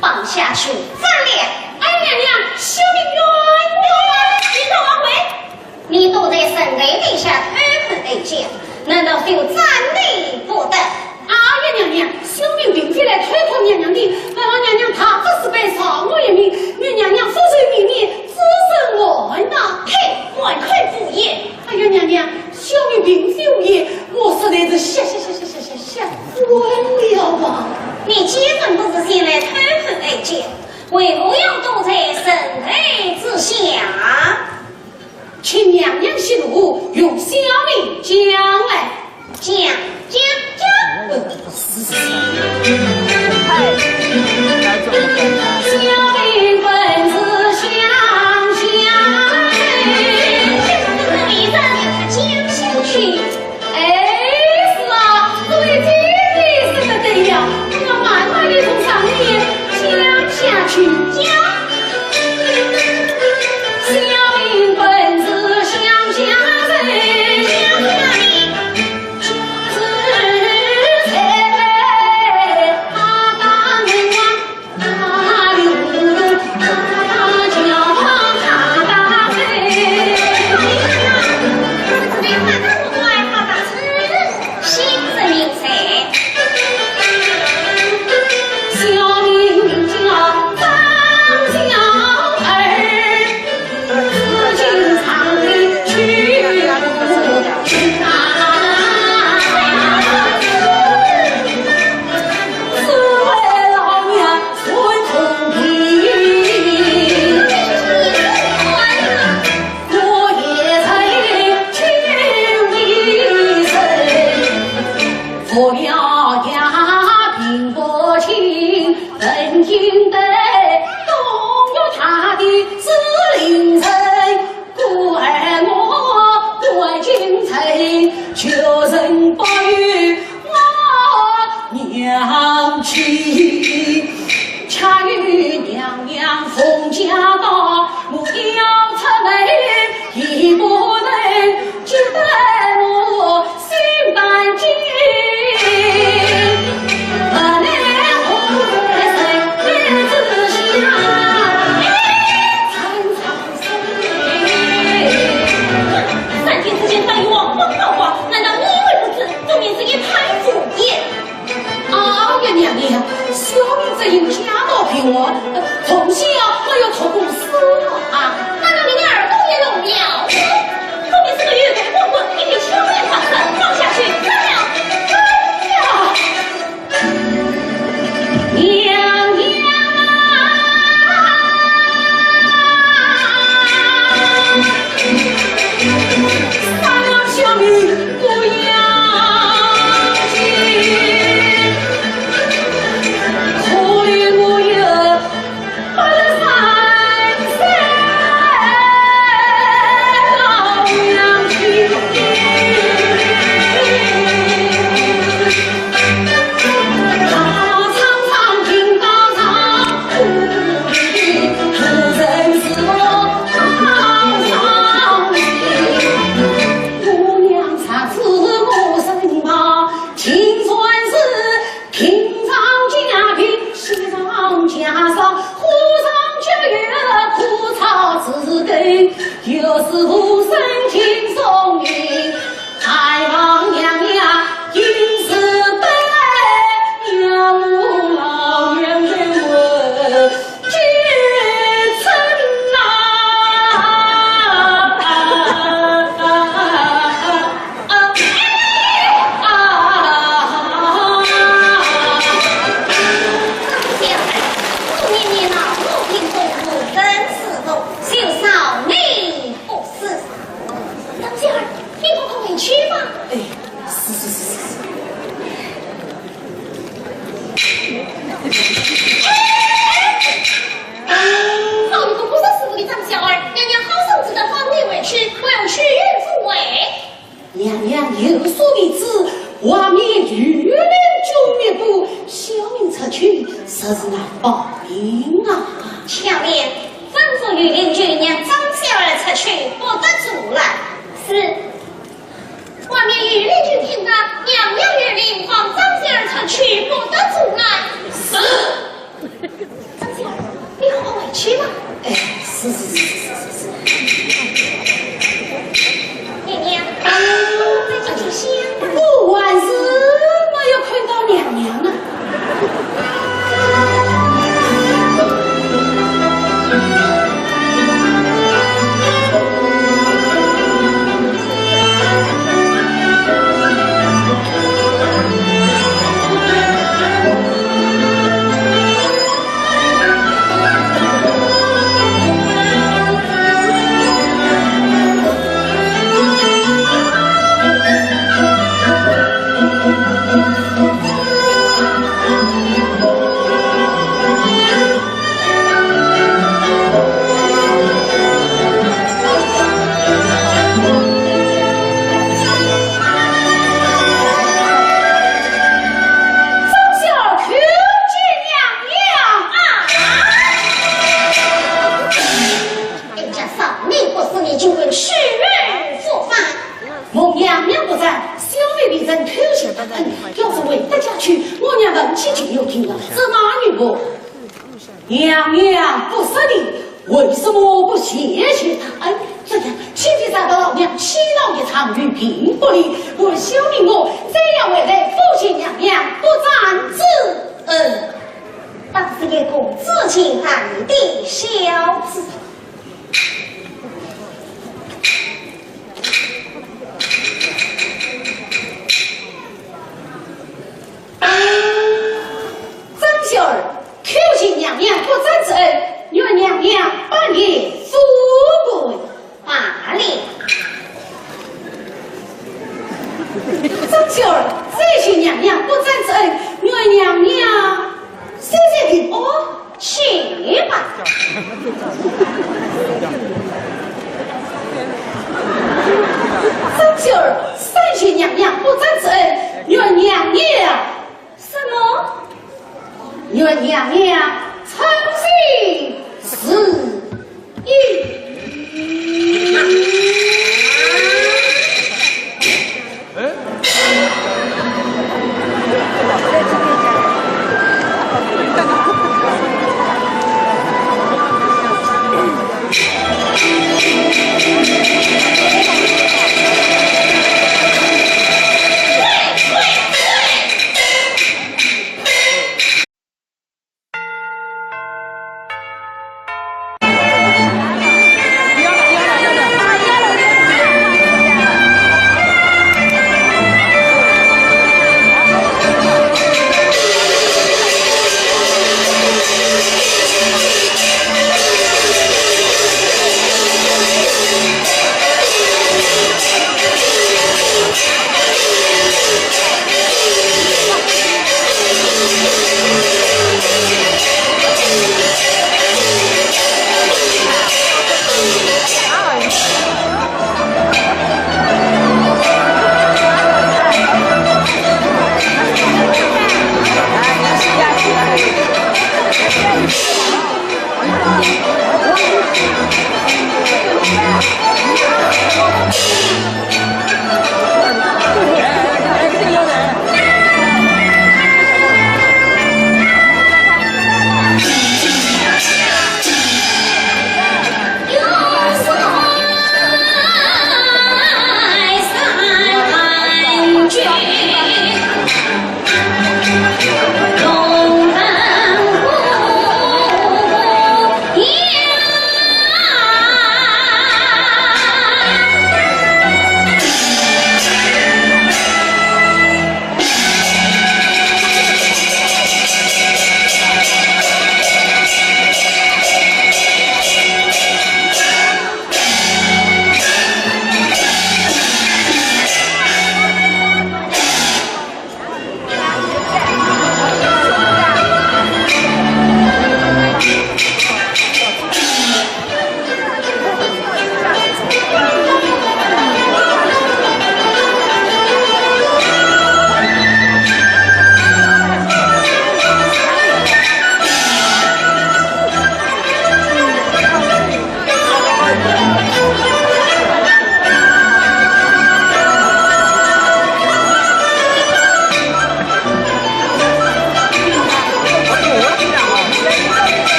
绑下去斩了。哎，娘娘，小民冤枉啊！你给我回。 你躲在神台底下偷看暗箭，难道非要斩你不得？哎呀，娘娘，小民并非来偷看娘娘的，还望娘娘大发慈悲，赦我一命，免娘娘复受绵绵子孙寒呐。呸，纨绔不义！哎呀，娘娘，小民并非无意，我实在是吓吓吓吓吓吓吓昏了吧？你既然不是前来偷看暗箭，为何要躲在神台之下？ 请娘娘息怒，容小民讲来。讲，讲，讲。呃，是，是，是。小民本是乡下人。讲下去。哎，是啊，这位姐姐说得对呀，我们慢慢地从上面讲下去。讲。 小民本是乡下人，家住在大江南，大流大桥大山。新人名才。小名叫张小二，自今常年去不大。只为老娘传宗接代。 我也曾求一声，父老家贫不亲，本应得东岳大帝是邻人，故而我过京城，求人保佑 我娘去，恰与娘娘奉家道，我要出门也不能，只得我心半惊。我奈何在人之下，三朝三代。三天之前大禹王封道光，难道你会不知？分明是一派胡言。 哎呀，娘娘，小民只因家道贫寒，呃，从小没有读过书啊。难道你的耳朵也聋了？分明是个ölkü光棍，你给小民放生，放下去，斩了！哎呀，娘娘啊！哎，是是是是是。好一个不识时务的张小二，娘娘好生值得放你回去，我要去赴会。娘娘有所未知，外面御林军密布，小民出去实是难保命啊。巧莲，吩咐御林军让张小二出去，不得阻拦。是。 外面御林军听到，娘娘有令，放张小二出去，不得阻拦。是。张小二，你好回去吧。哎，是是是是是是。娘娘，啊，再进去歇吧。我还是没有看到娘娘啊。 张小二叩见娘娘啊！人家少年不识礼，竟敢欺人犯法。 蒙娘娘不在，小民未曾偷谢大恩，要是回得家去，我娘问起就要听了，怎么与我？娘娘不识礼，为什么不谢谢大恩？这样，岂非惹得老娘气恼一场，于情不理。我小民我再要回来，复谢娘娘不斩之恩。倒是一个知情达理的孝子。 张小二叩谢娘娘不斩之恩，愿娘娘百年富贵。罢了。张小二再谢娘娘不斩之恩，愿娘娘 谢谢你哦，去吧。张小二三谢娘娘不斩之恩，愿娘娘什么？愿娘娘长生日。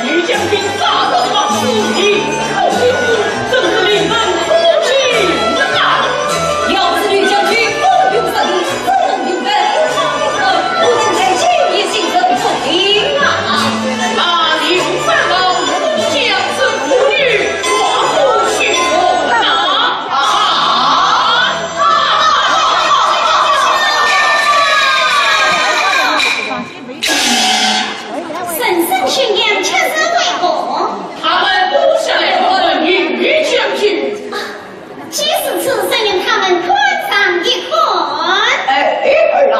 女将军大人万岁！真是令人痛心啊！要是女将军风流杀地，怎能有本朝的人？不能在今夜行事不敬啊！那刘三郎将士妇女，万不许动啊！啊！圣上宣扬，却是为何？他们不是来问女将军。啊，既是此，怎样他们看上一看？哎，儿啊，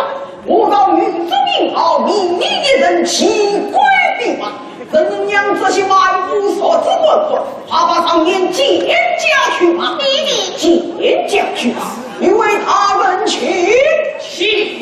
我道女中英豪，你一人岂敢比吧？怎能让这些满腹所之官官，怕把上面见驾去吧？你的见驾去吧，你为他们去。请。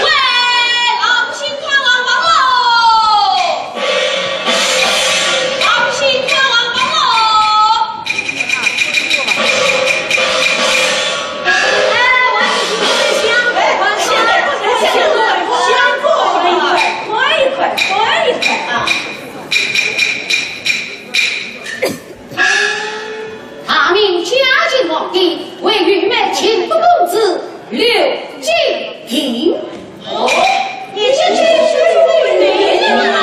喂，老百姓看王八喽！老百姓看王八喽！哎，王八，香，香，香，香，喝一口，喝一口，喝一口啊！ 大明嘉靖皇帝为御妹进补公子刘敬亭。哦，你是去是为媒人啊？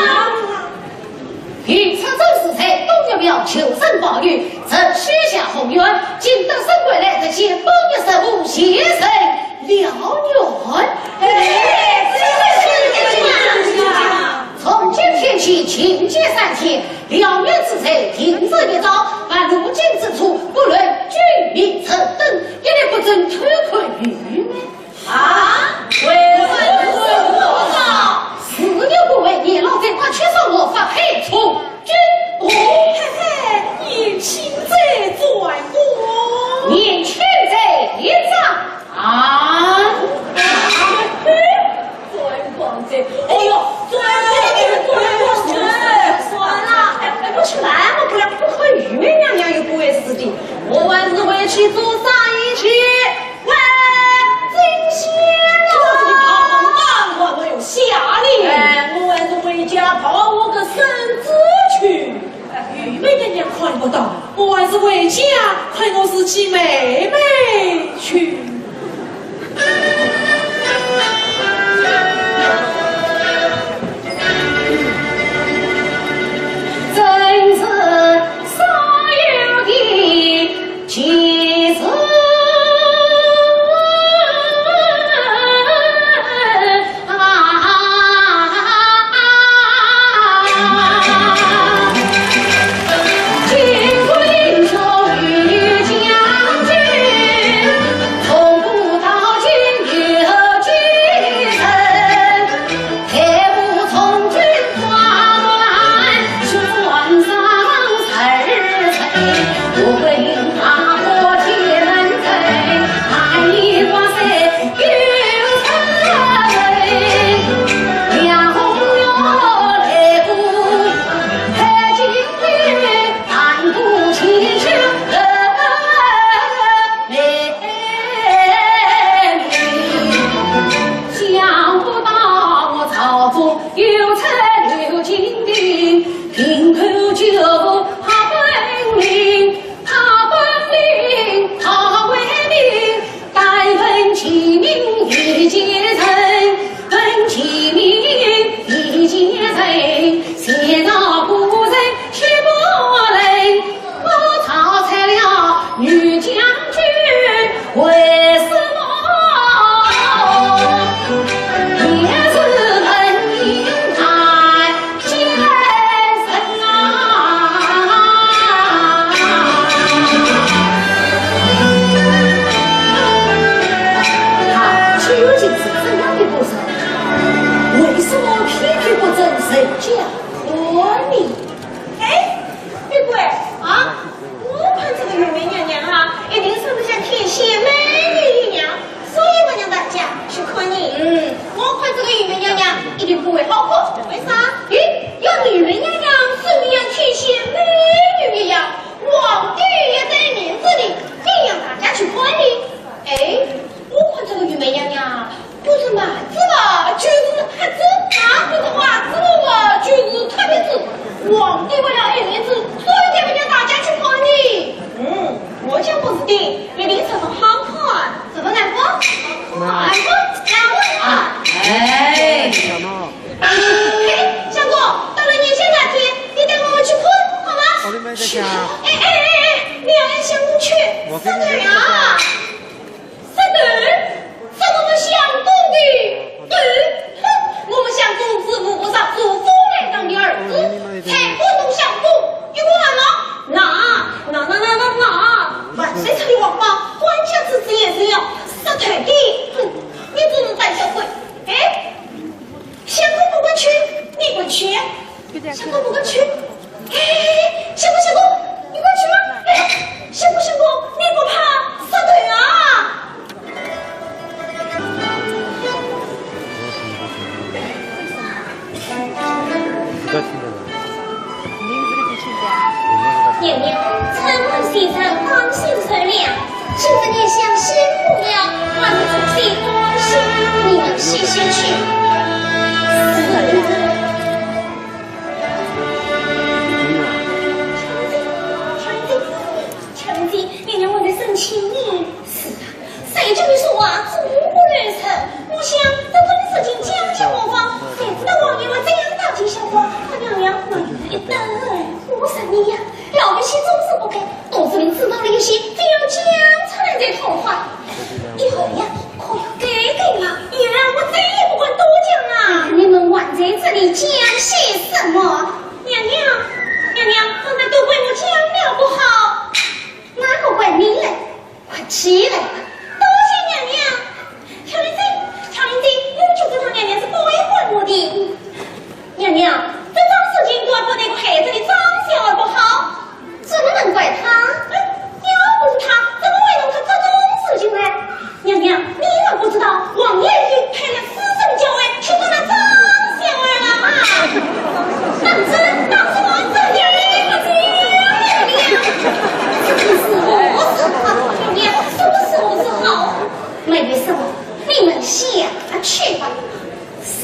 云车总是在东岳庙求神拜雨，曾许下宏愿，今得神归来，得见本月十五，谢神了愿。哎，这个是这个样子啊。从今天起，禁忌三天， 了愿之日，停止一朝，凡入京之处，不论君民臣等，一律不准偷看御妹。啊？为何？自幼不为，年老者八尺少，我法配从军。哦，嘿嘿，年轻者专用。年轻者一丈。 啊！嘿，专用的，哦哟，专用的，专用的，算了，哎，哎，不去拦我，不然不和御妹娘娘有不为私的，我还是回去做生意去。喂，金仙啊！这是你跑跑慢慢，我有下令。哎，我还是回家讨我个身子去。 御妹娘娘看不到，我还是回家看我自己妹妹去。嗯，我看这个御妹娘娘一定不会好看。为啥？咦，要御妹娘娘，生得像天仙美女一样，皇帝也戴面子的，你让大家去看呢。哎，我看这个御妹娘娘，不是蛮子吧，就是瞎子；啊，不是花子吧，就是塌鼻子。皇帝为了爱面子，所以才不让大家去看呢。嗯，我讲不是的，一定十分好看。 怎么难过？难过？难过？难过啊！哎。嘿，相公，到了年限那天，你带我们去看，好吗？哎，哎，哎，哎，你要让相公去，我跟你说，杀头啊！杀头？杀我们相公的头？哼，我们相公是五国杀手封来堂的儿子，才敢动相公，有功劳吗？那，那，那，那，那，那，万岁赐的皇榜，官家之子也是要杀头的。哼， 你真是胆小鬼！哎，相公不敢去，你敢去？相公不敢去。哎，相公，相公，你敢去吗？哎，相公，相公，你不怕杀头啊？娘娘，承蒙先生关心善良，今日娘娘辛苦了，还不仔细关心，你们歇歇去。是。娘娘，娘娘，我在生气呢。是啊， 谁叫你说话这么不留神？我想这桩事情讲讲无妨，谁知道王爷会这样大惊小怪，把娘娘骂一顿。我说你呀，老百姓总是不该，都是你知道了一些，非要讲出来才痛快。以后呀，可要改改了。以后我再也不敢多讲了。你们还在这里讲些什么？娘娘，娘娘，刚才都怪我讲了不好。哪个怪你嘞？ 快起来吧。多谢娘娘。巧莲姐，巧莲姐，我就知道娘娘是不会怪我的。娘娘，这桩事情都要怪那个孩子的张小二不好。怎么能怪他？嗯，要不是他，怎么会弄出这种事情来？娘娘，你又不知道，王爷已经派了 私人校尉去捉那张小二了啊！当真？当什么？娘娘，你不知道？这个是何时好？娘娘，这个时候是好。没有什么，你们下去吧。是。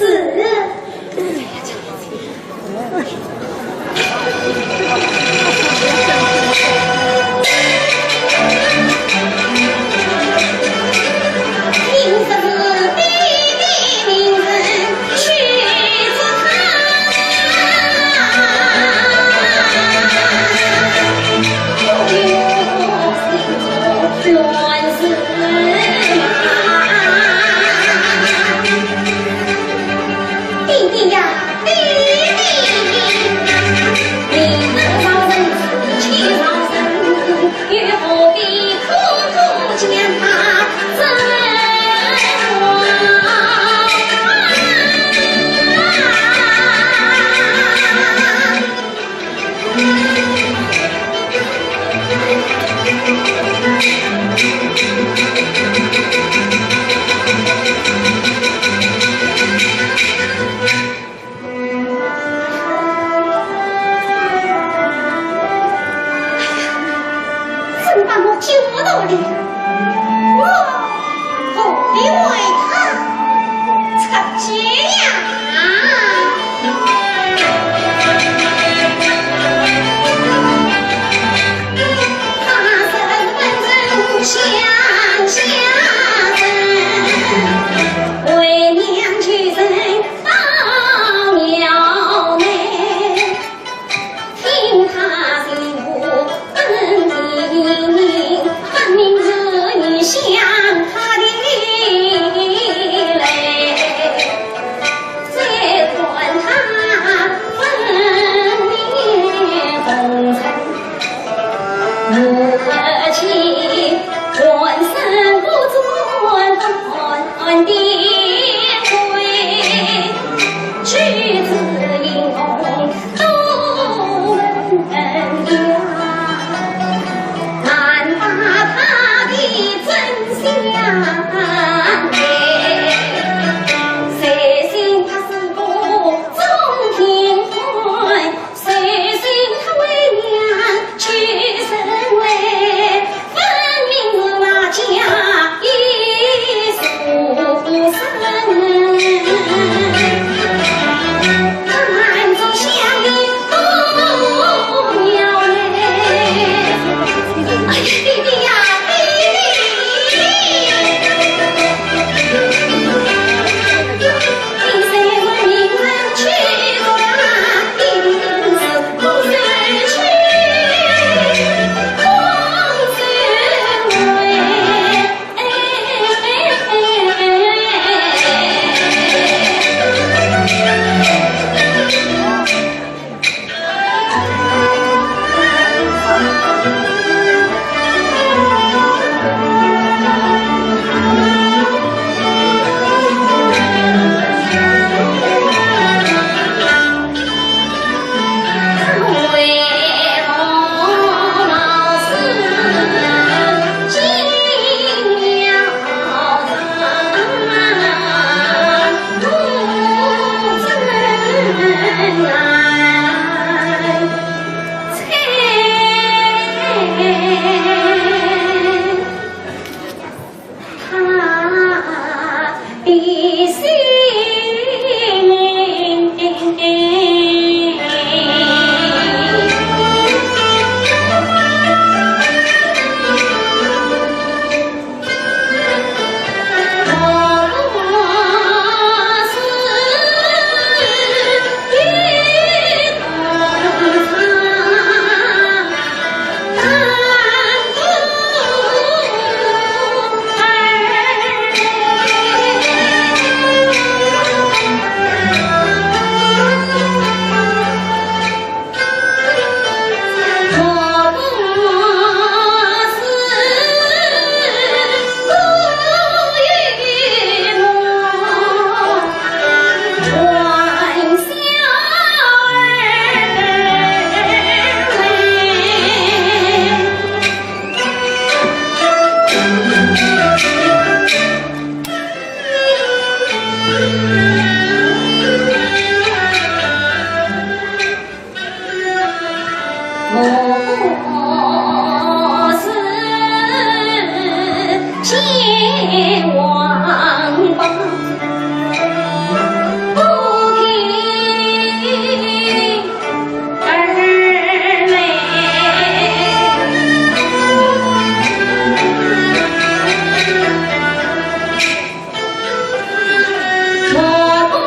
我不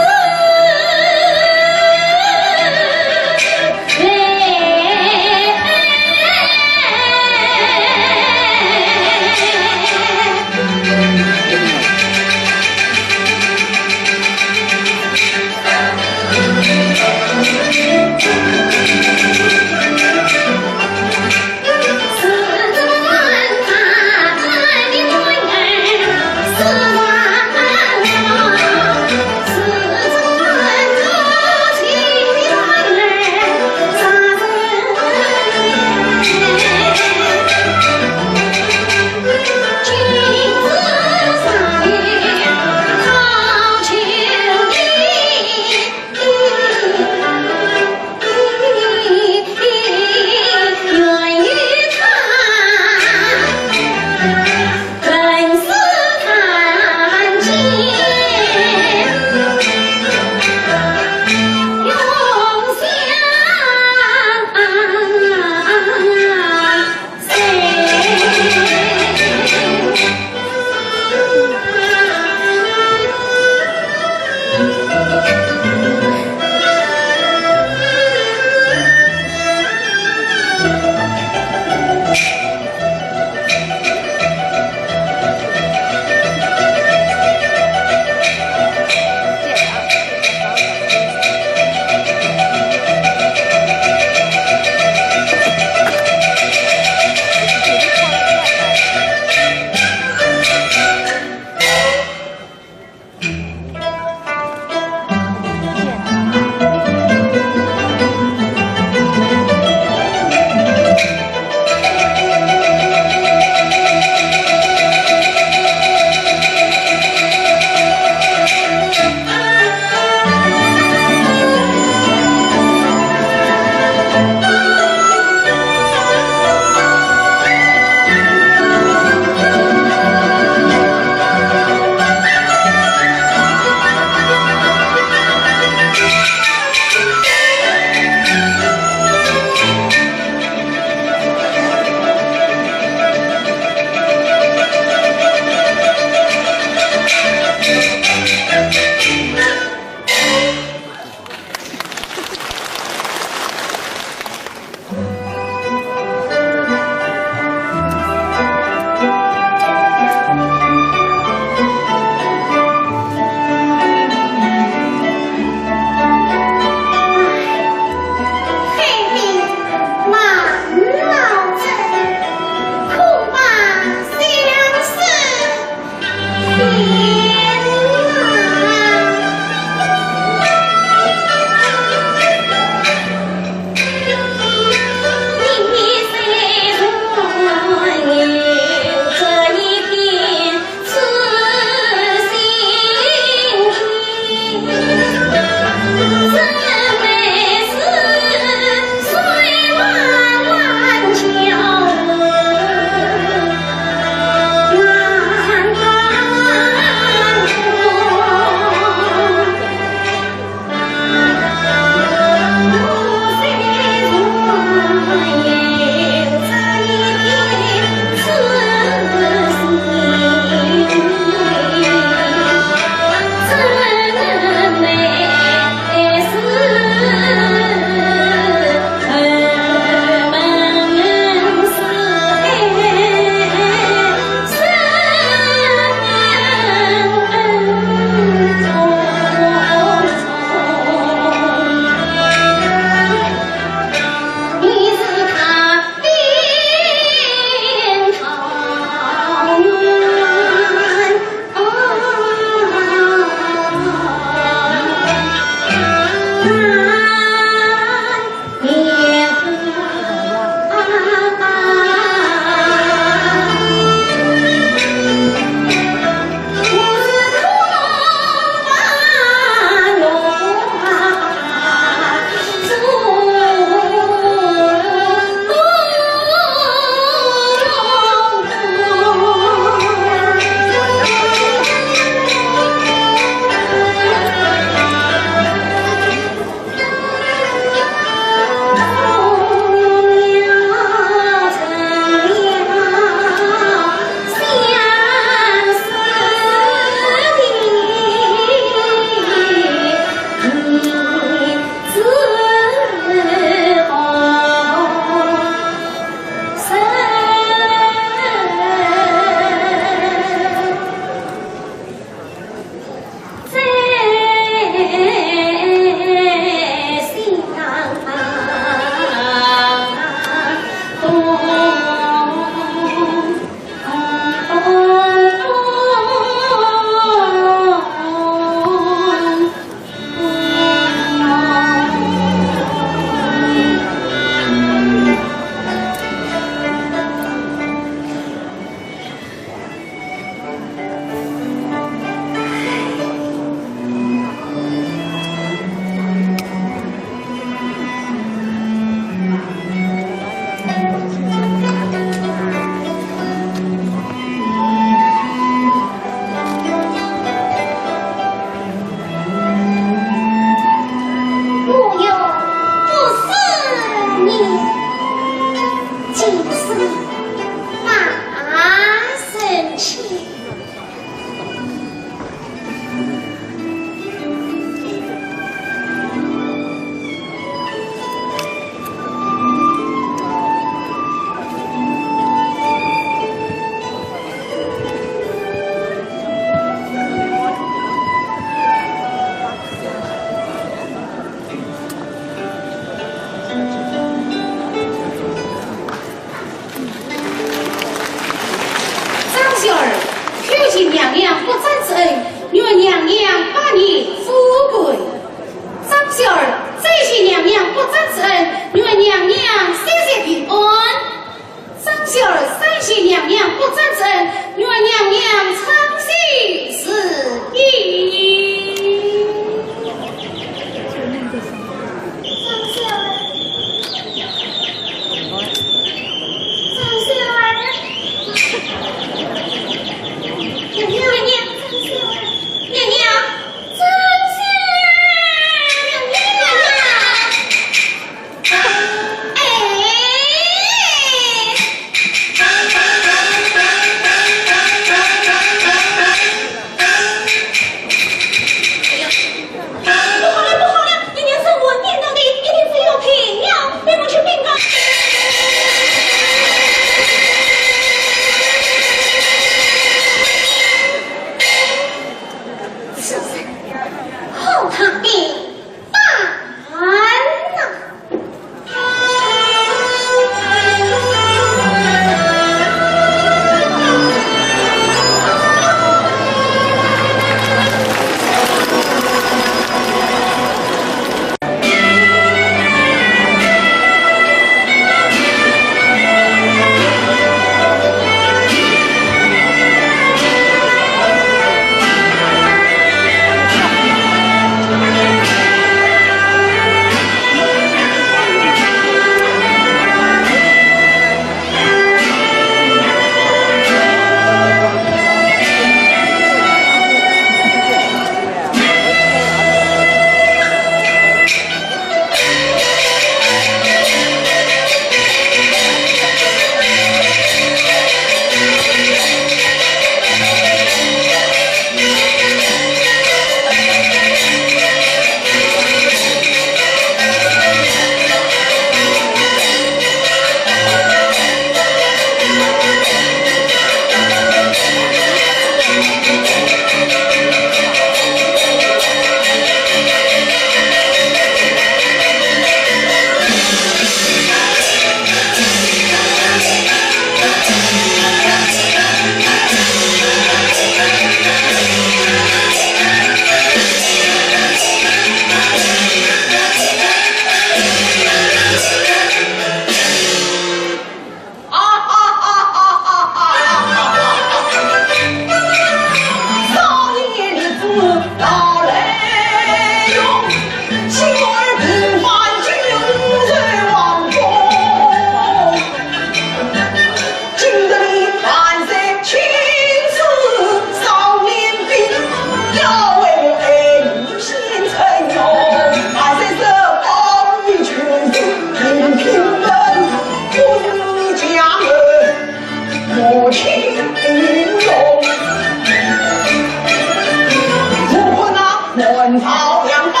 朝阳班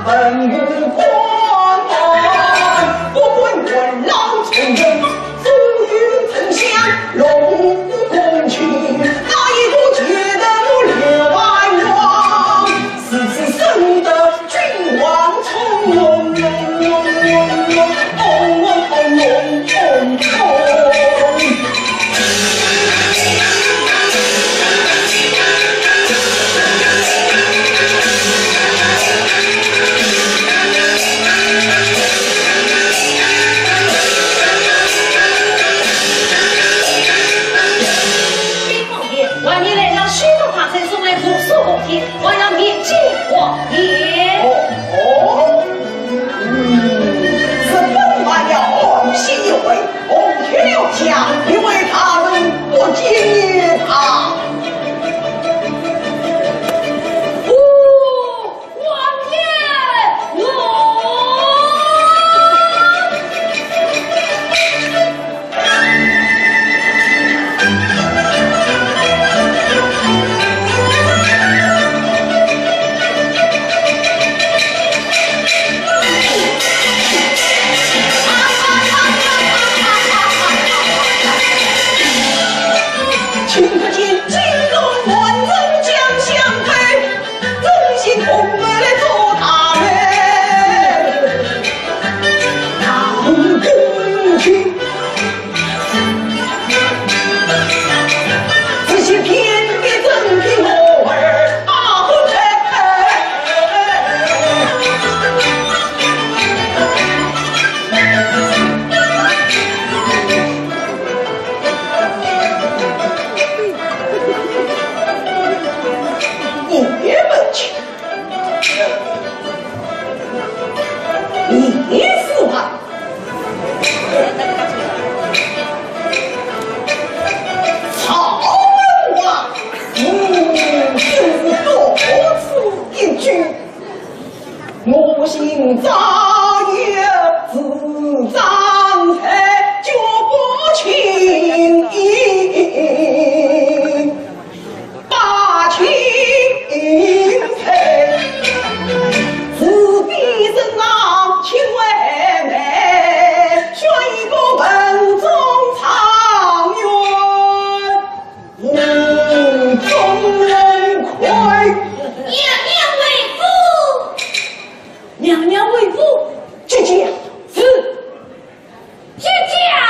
文武官，不管元老重臣，总有丞相龙公卿，哪一个解得我刘安王？是此生得君王宠。禀王爷，王爷来到西都大山，送来无数貢品，还要面见王爷。哦，哦，嗯，是本王爷欢喜一回， 红帖留下，因为他人不见也罢。哦，王爷，哦。 你是啊，曹文华，嗯，就是多此一举。我心早有主张，才绝不轻易。 把情深，自比身上情为媒，选一个文中状元，嗯，钟馗。娘娘回府。娘娘回府，这件事 姐姐啊！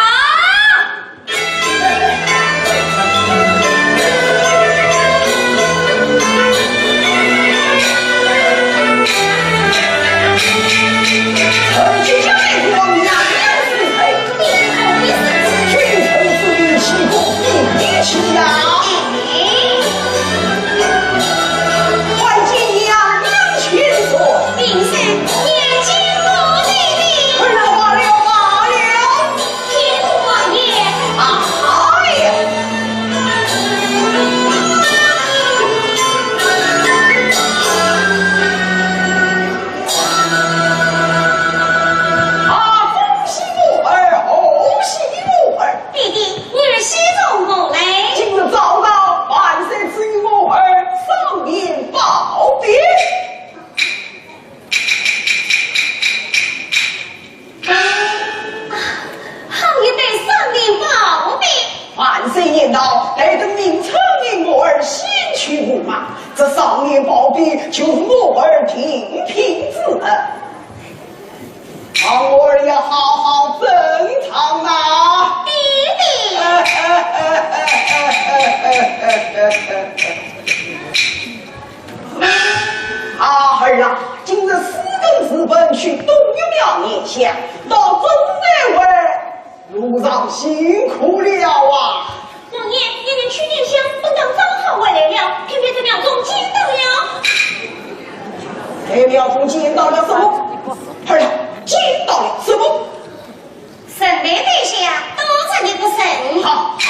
啊，恭喜我儿，贺喜我儿！爹爹，女儿喜从何来？今日早到，万岁赐予我儿双面宝匾。 啊，好一对双面宝匾！万岁言道，待等明朝，我儿先去御马，这双面宝匾就是我儿定聘之物。望我儿要好好珍藏啊！爹爹。 啊，儿啊，今日私更时分去东岳庙念香，到中山回，路上辛苦了啊！王爷，你们去念香，本当早好回来了，偏偏在庙中见到了。在庙中见到了什么？儿啊，见到了什么？ 神台殿下多着一个人。好，好，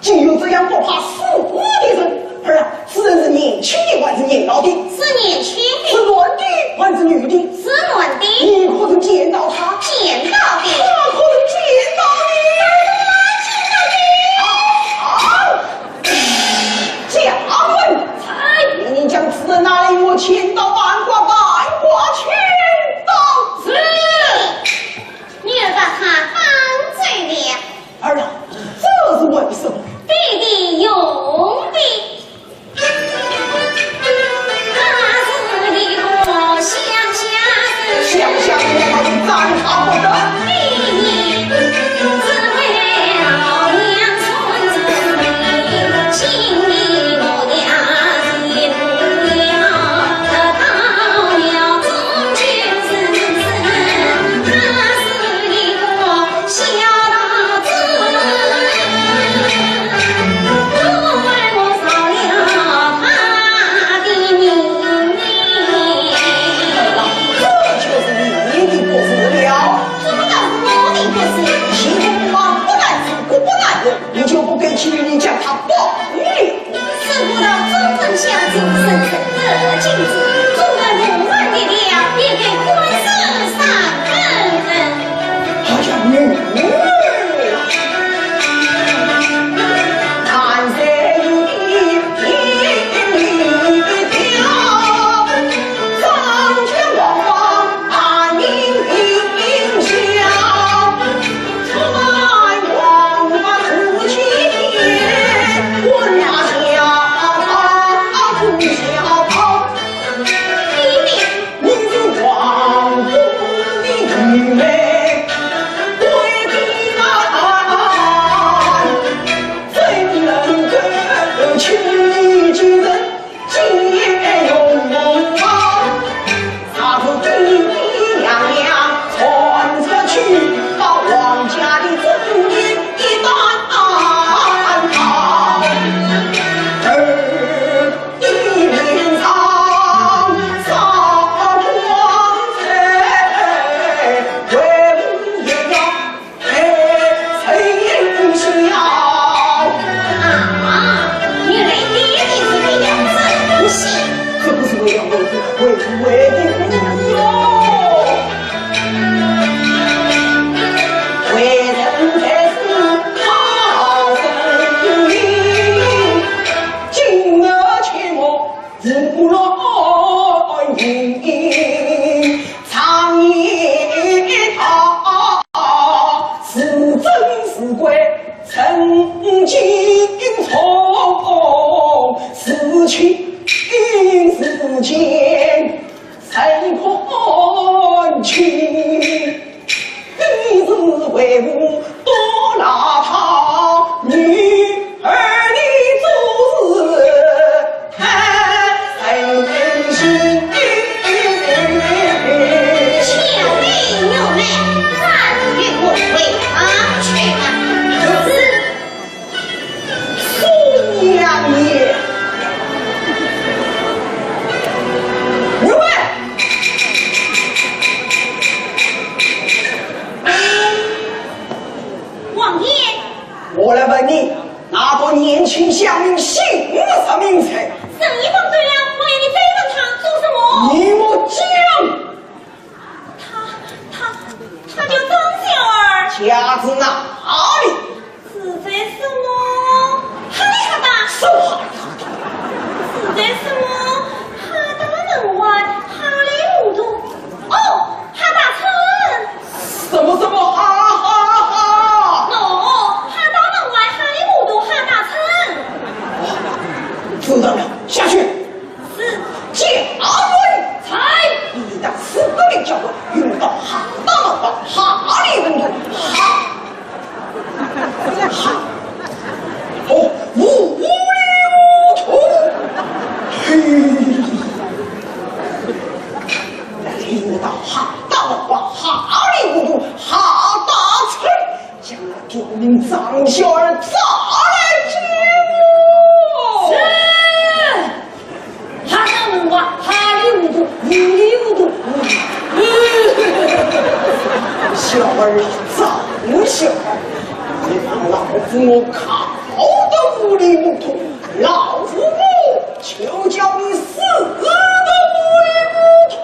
既有这样不怕死的人，儿啊，此人是年轻的还是年老的？是年轻的。是男的还是女的？是男的。你可曾见到他？见到的。他可曾见到你？他可曾见到你？好，好，将军。在。你将此人拿来与我千刀万剐，万剐千刀。是。女儿把他绑走了。儿啊，这是为什么？爹爹用的。他是一个乡下人。乡下人咱看不得。爹爹只为老娘 这就是你的不是了。这不但是我的不是，秦国王不难治，国不难治，你就不该去，你将他绑了。事不到，真正相助，深深得尽知，纵然无人力量，也该官司三分。好像女儿啊，看谁有的 啊，原来爹爹是个养子，不是？这不是为养儿子，为父为子哟。为人才是好人，今日切莫胡乱言。 常言道，是真是鬼，曾经错，是亲是奸，谁看清？你是为父多老套，女儿你做事 王爷，我来问你， 那个年轻乡民姓什么名字？生意方对了，王爷，你再问他做什么？你莫讲。他，他，他叫张小二。家住哪里？住在什么哈里哈达。什么哈里哈达？住在什么哈达门外哈里木图。哦，哈达村。 什么什么哈哈哈？喏，哈达门外哈里木图哈达村。知道了，下去。是。将军。在。你带四个名将军，与我到哈达门外哈里木图哈。哈。哦，无里无图。嘿。 领我到哈达门外哈里木图哈达村，将那刁民张小二抓来见我。是。哈达门外哈里木图，无里无图。小二啊，张小二，你让老夫我考到无里木图，老夫我 就叫你死得无影无踪。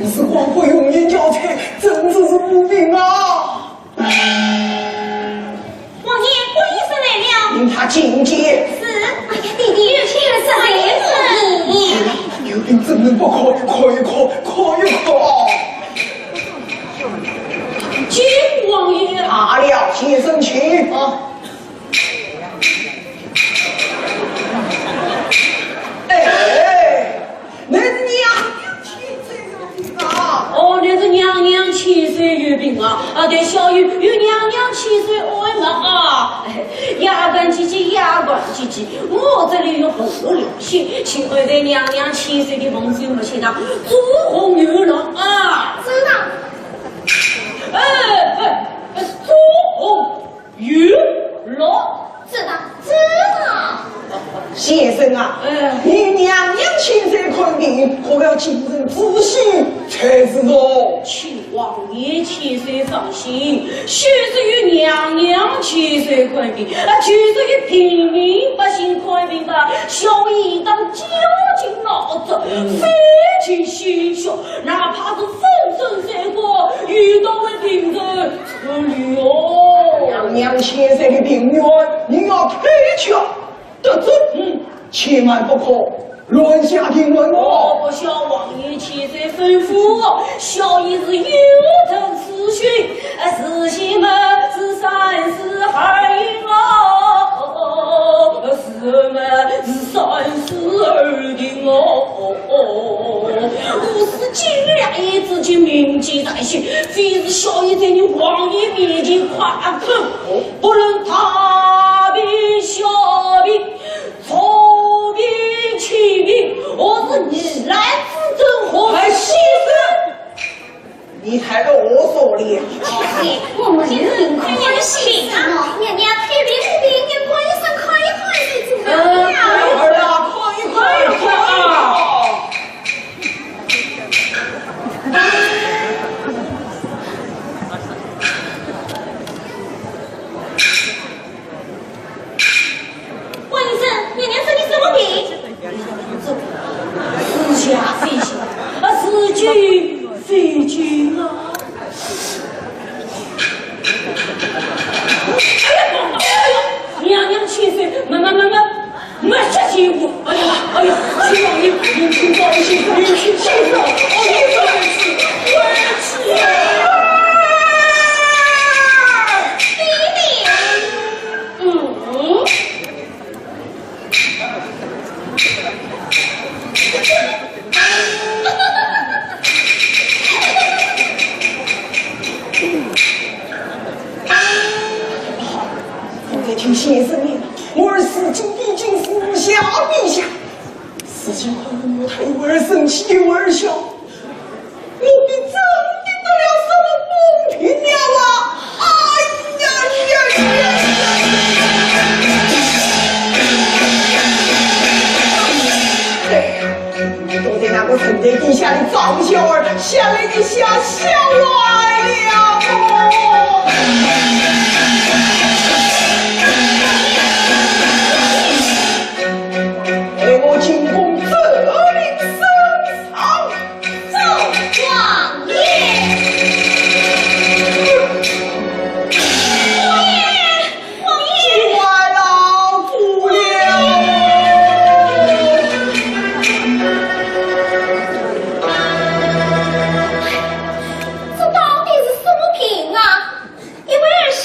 是光会用眼交差，真正是无名啊！王爷，观音僧来了。命他进见。是。哎呀，爹爹，有请师父。有请。有病怎能不看一看一看，看一看啊！见过王爷。罢了，先生请。啊。哎，那是娘娘千岁有病啊！哦，那是娘娘千岁有病啊！啊，对，小爷与娘娘千岁安排啊！哎，夜观姐姐，夜观姐姐，我这里有红楼两箱，请安在娘娘千岁的房间，我请她做红游乐啊！知道。哎，不，不是做红 游乐。知道，知道。先生啊，哎。你娘娘千岁看病，可要请人仔细才是哦。请王爷千岁放心，就是与娘娘千岁看病，啊，就是与平民百姓看病吧，小爷当绞尽脑汁，嗯。费尽心血，哪怕是粉身碎骨，也当为病人 哎呦，娘娘千岁的病源，你要推敲得准，嗯，千万不可乱下定论哦。哦，不消王爷千岁吩咐，小爷是有证自诩，啊，事情嘛是三思而行哦，事嘛是三思而定哦。 哦，我是尽量也自己铭记在心，非是小爷在你王爷面前夸口，不论大病小病，重病轻病，我是疑难之症和哎，先生，你太啰嗦了。哎，我们是病快要死了，娘娘，你病不病，你观音僧看一看就知道了。嗯，好了，看一看，看一看啊。 观音僧，娘娘说你什么病？似假非真，啊，似真非假啊！哎呀，哎呀，娘娘千岁，慢慢，慢慢。 没吃见过。哎呀，哎呀，请王爷，请王爷，请王爷，请王爷，请王爷，请王爷。嗯。 我在听先生的，我儿如今已经是下陛下，如今看我太为儿生气，为儿笑，我便真的得了什么疯病了啊！哎呀呀呀呀！哎呀！ 都在那个神台底下的张小二下来的下下来了。待我进宫奏明圣上。奏王爷。王爷。 王爷！见怪老祖了。这到底是什么病啊？一为儿小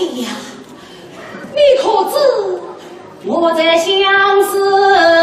哎呀，你可知我在相思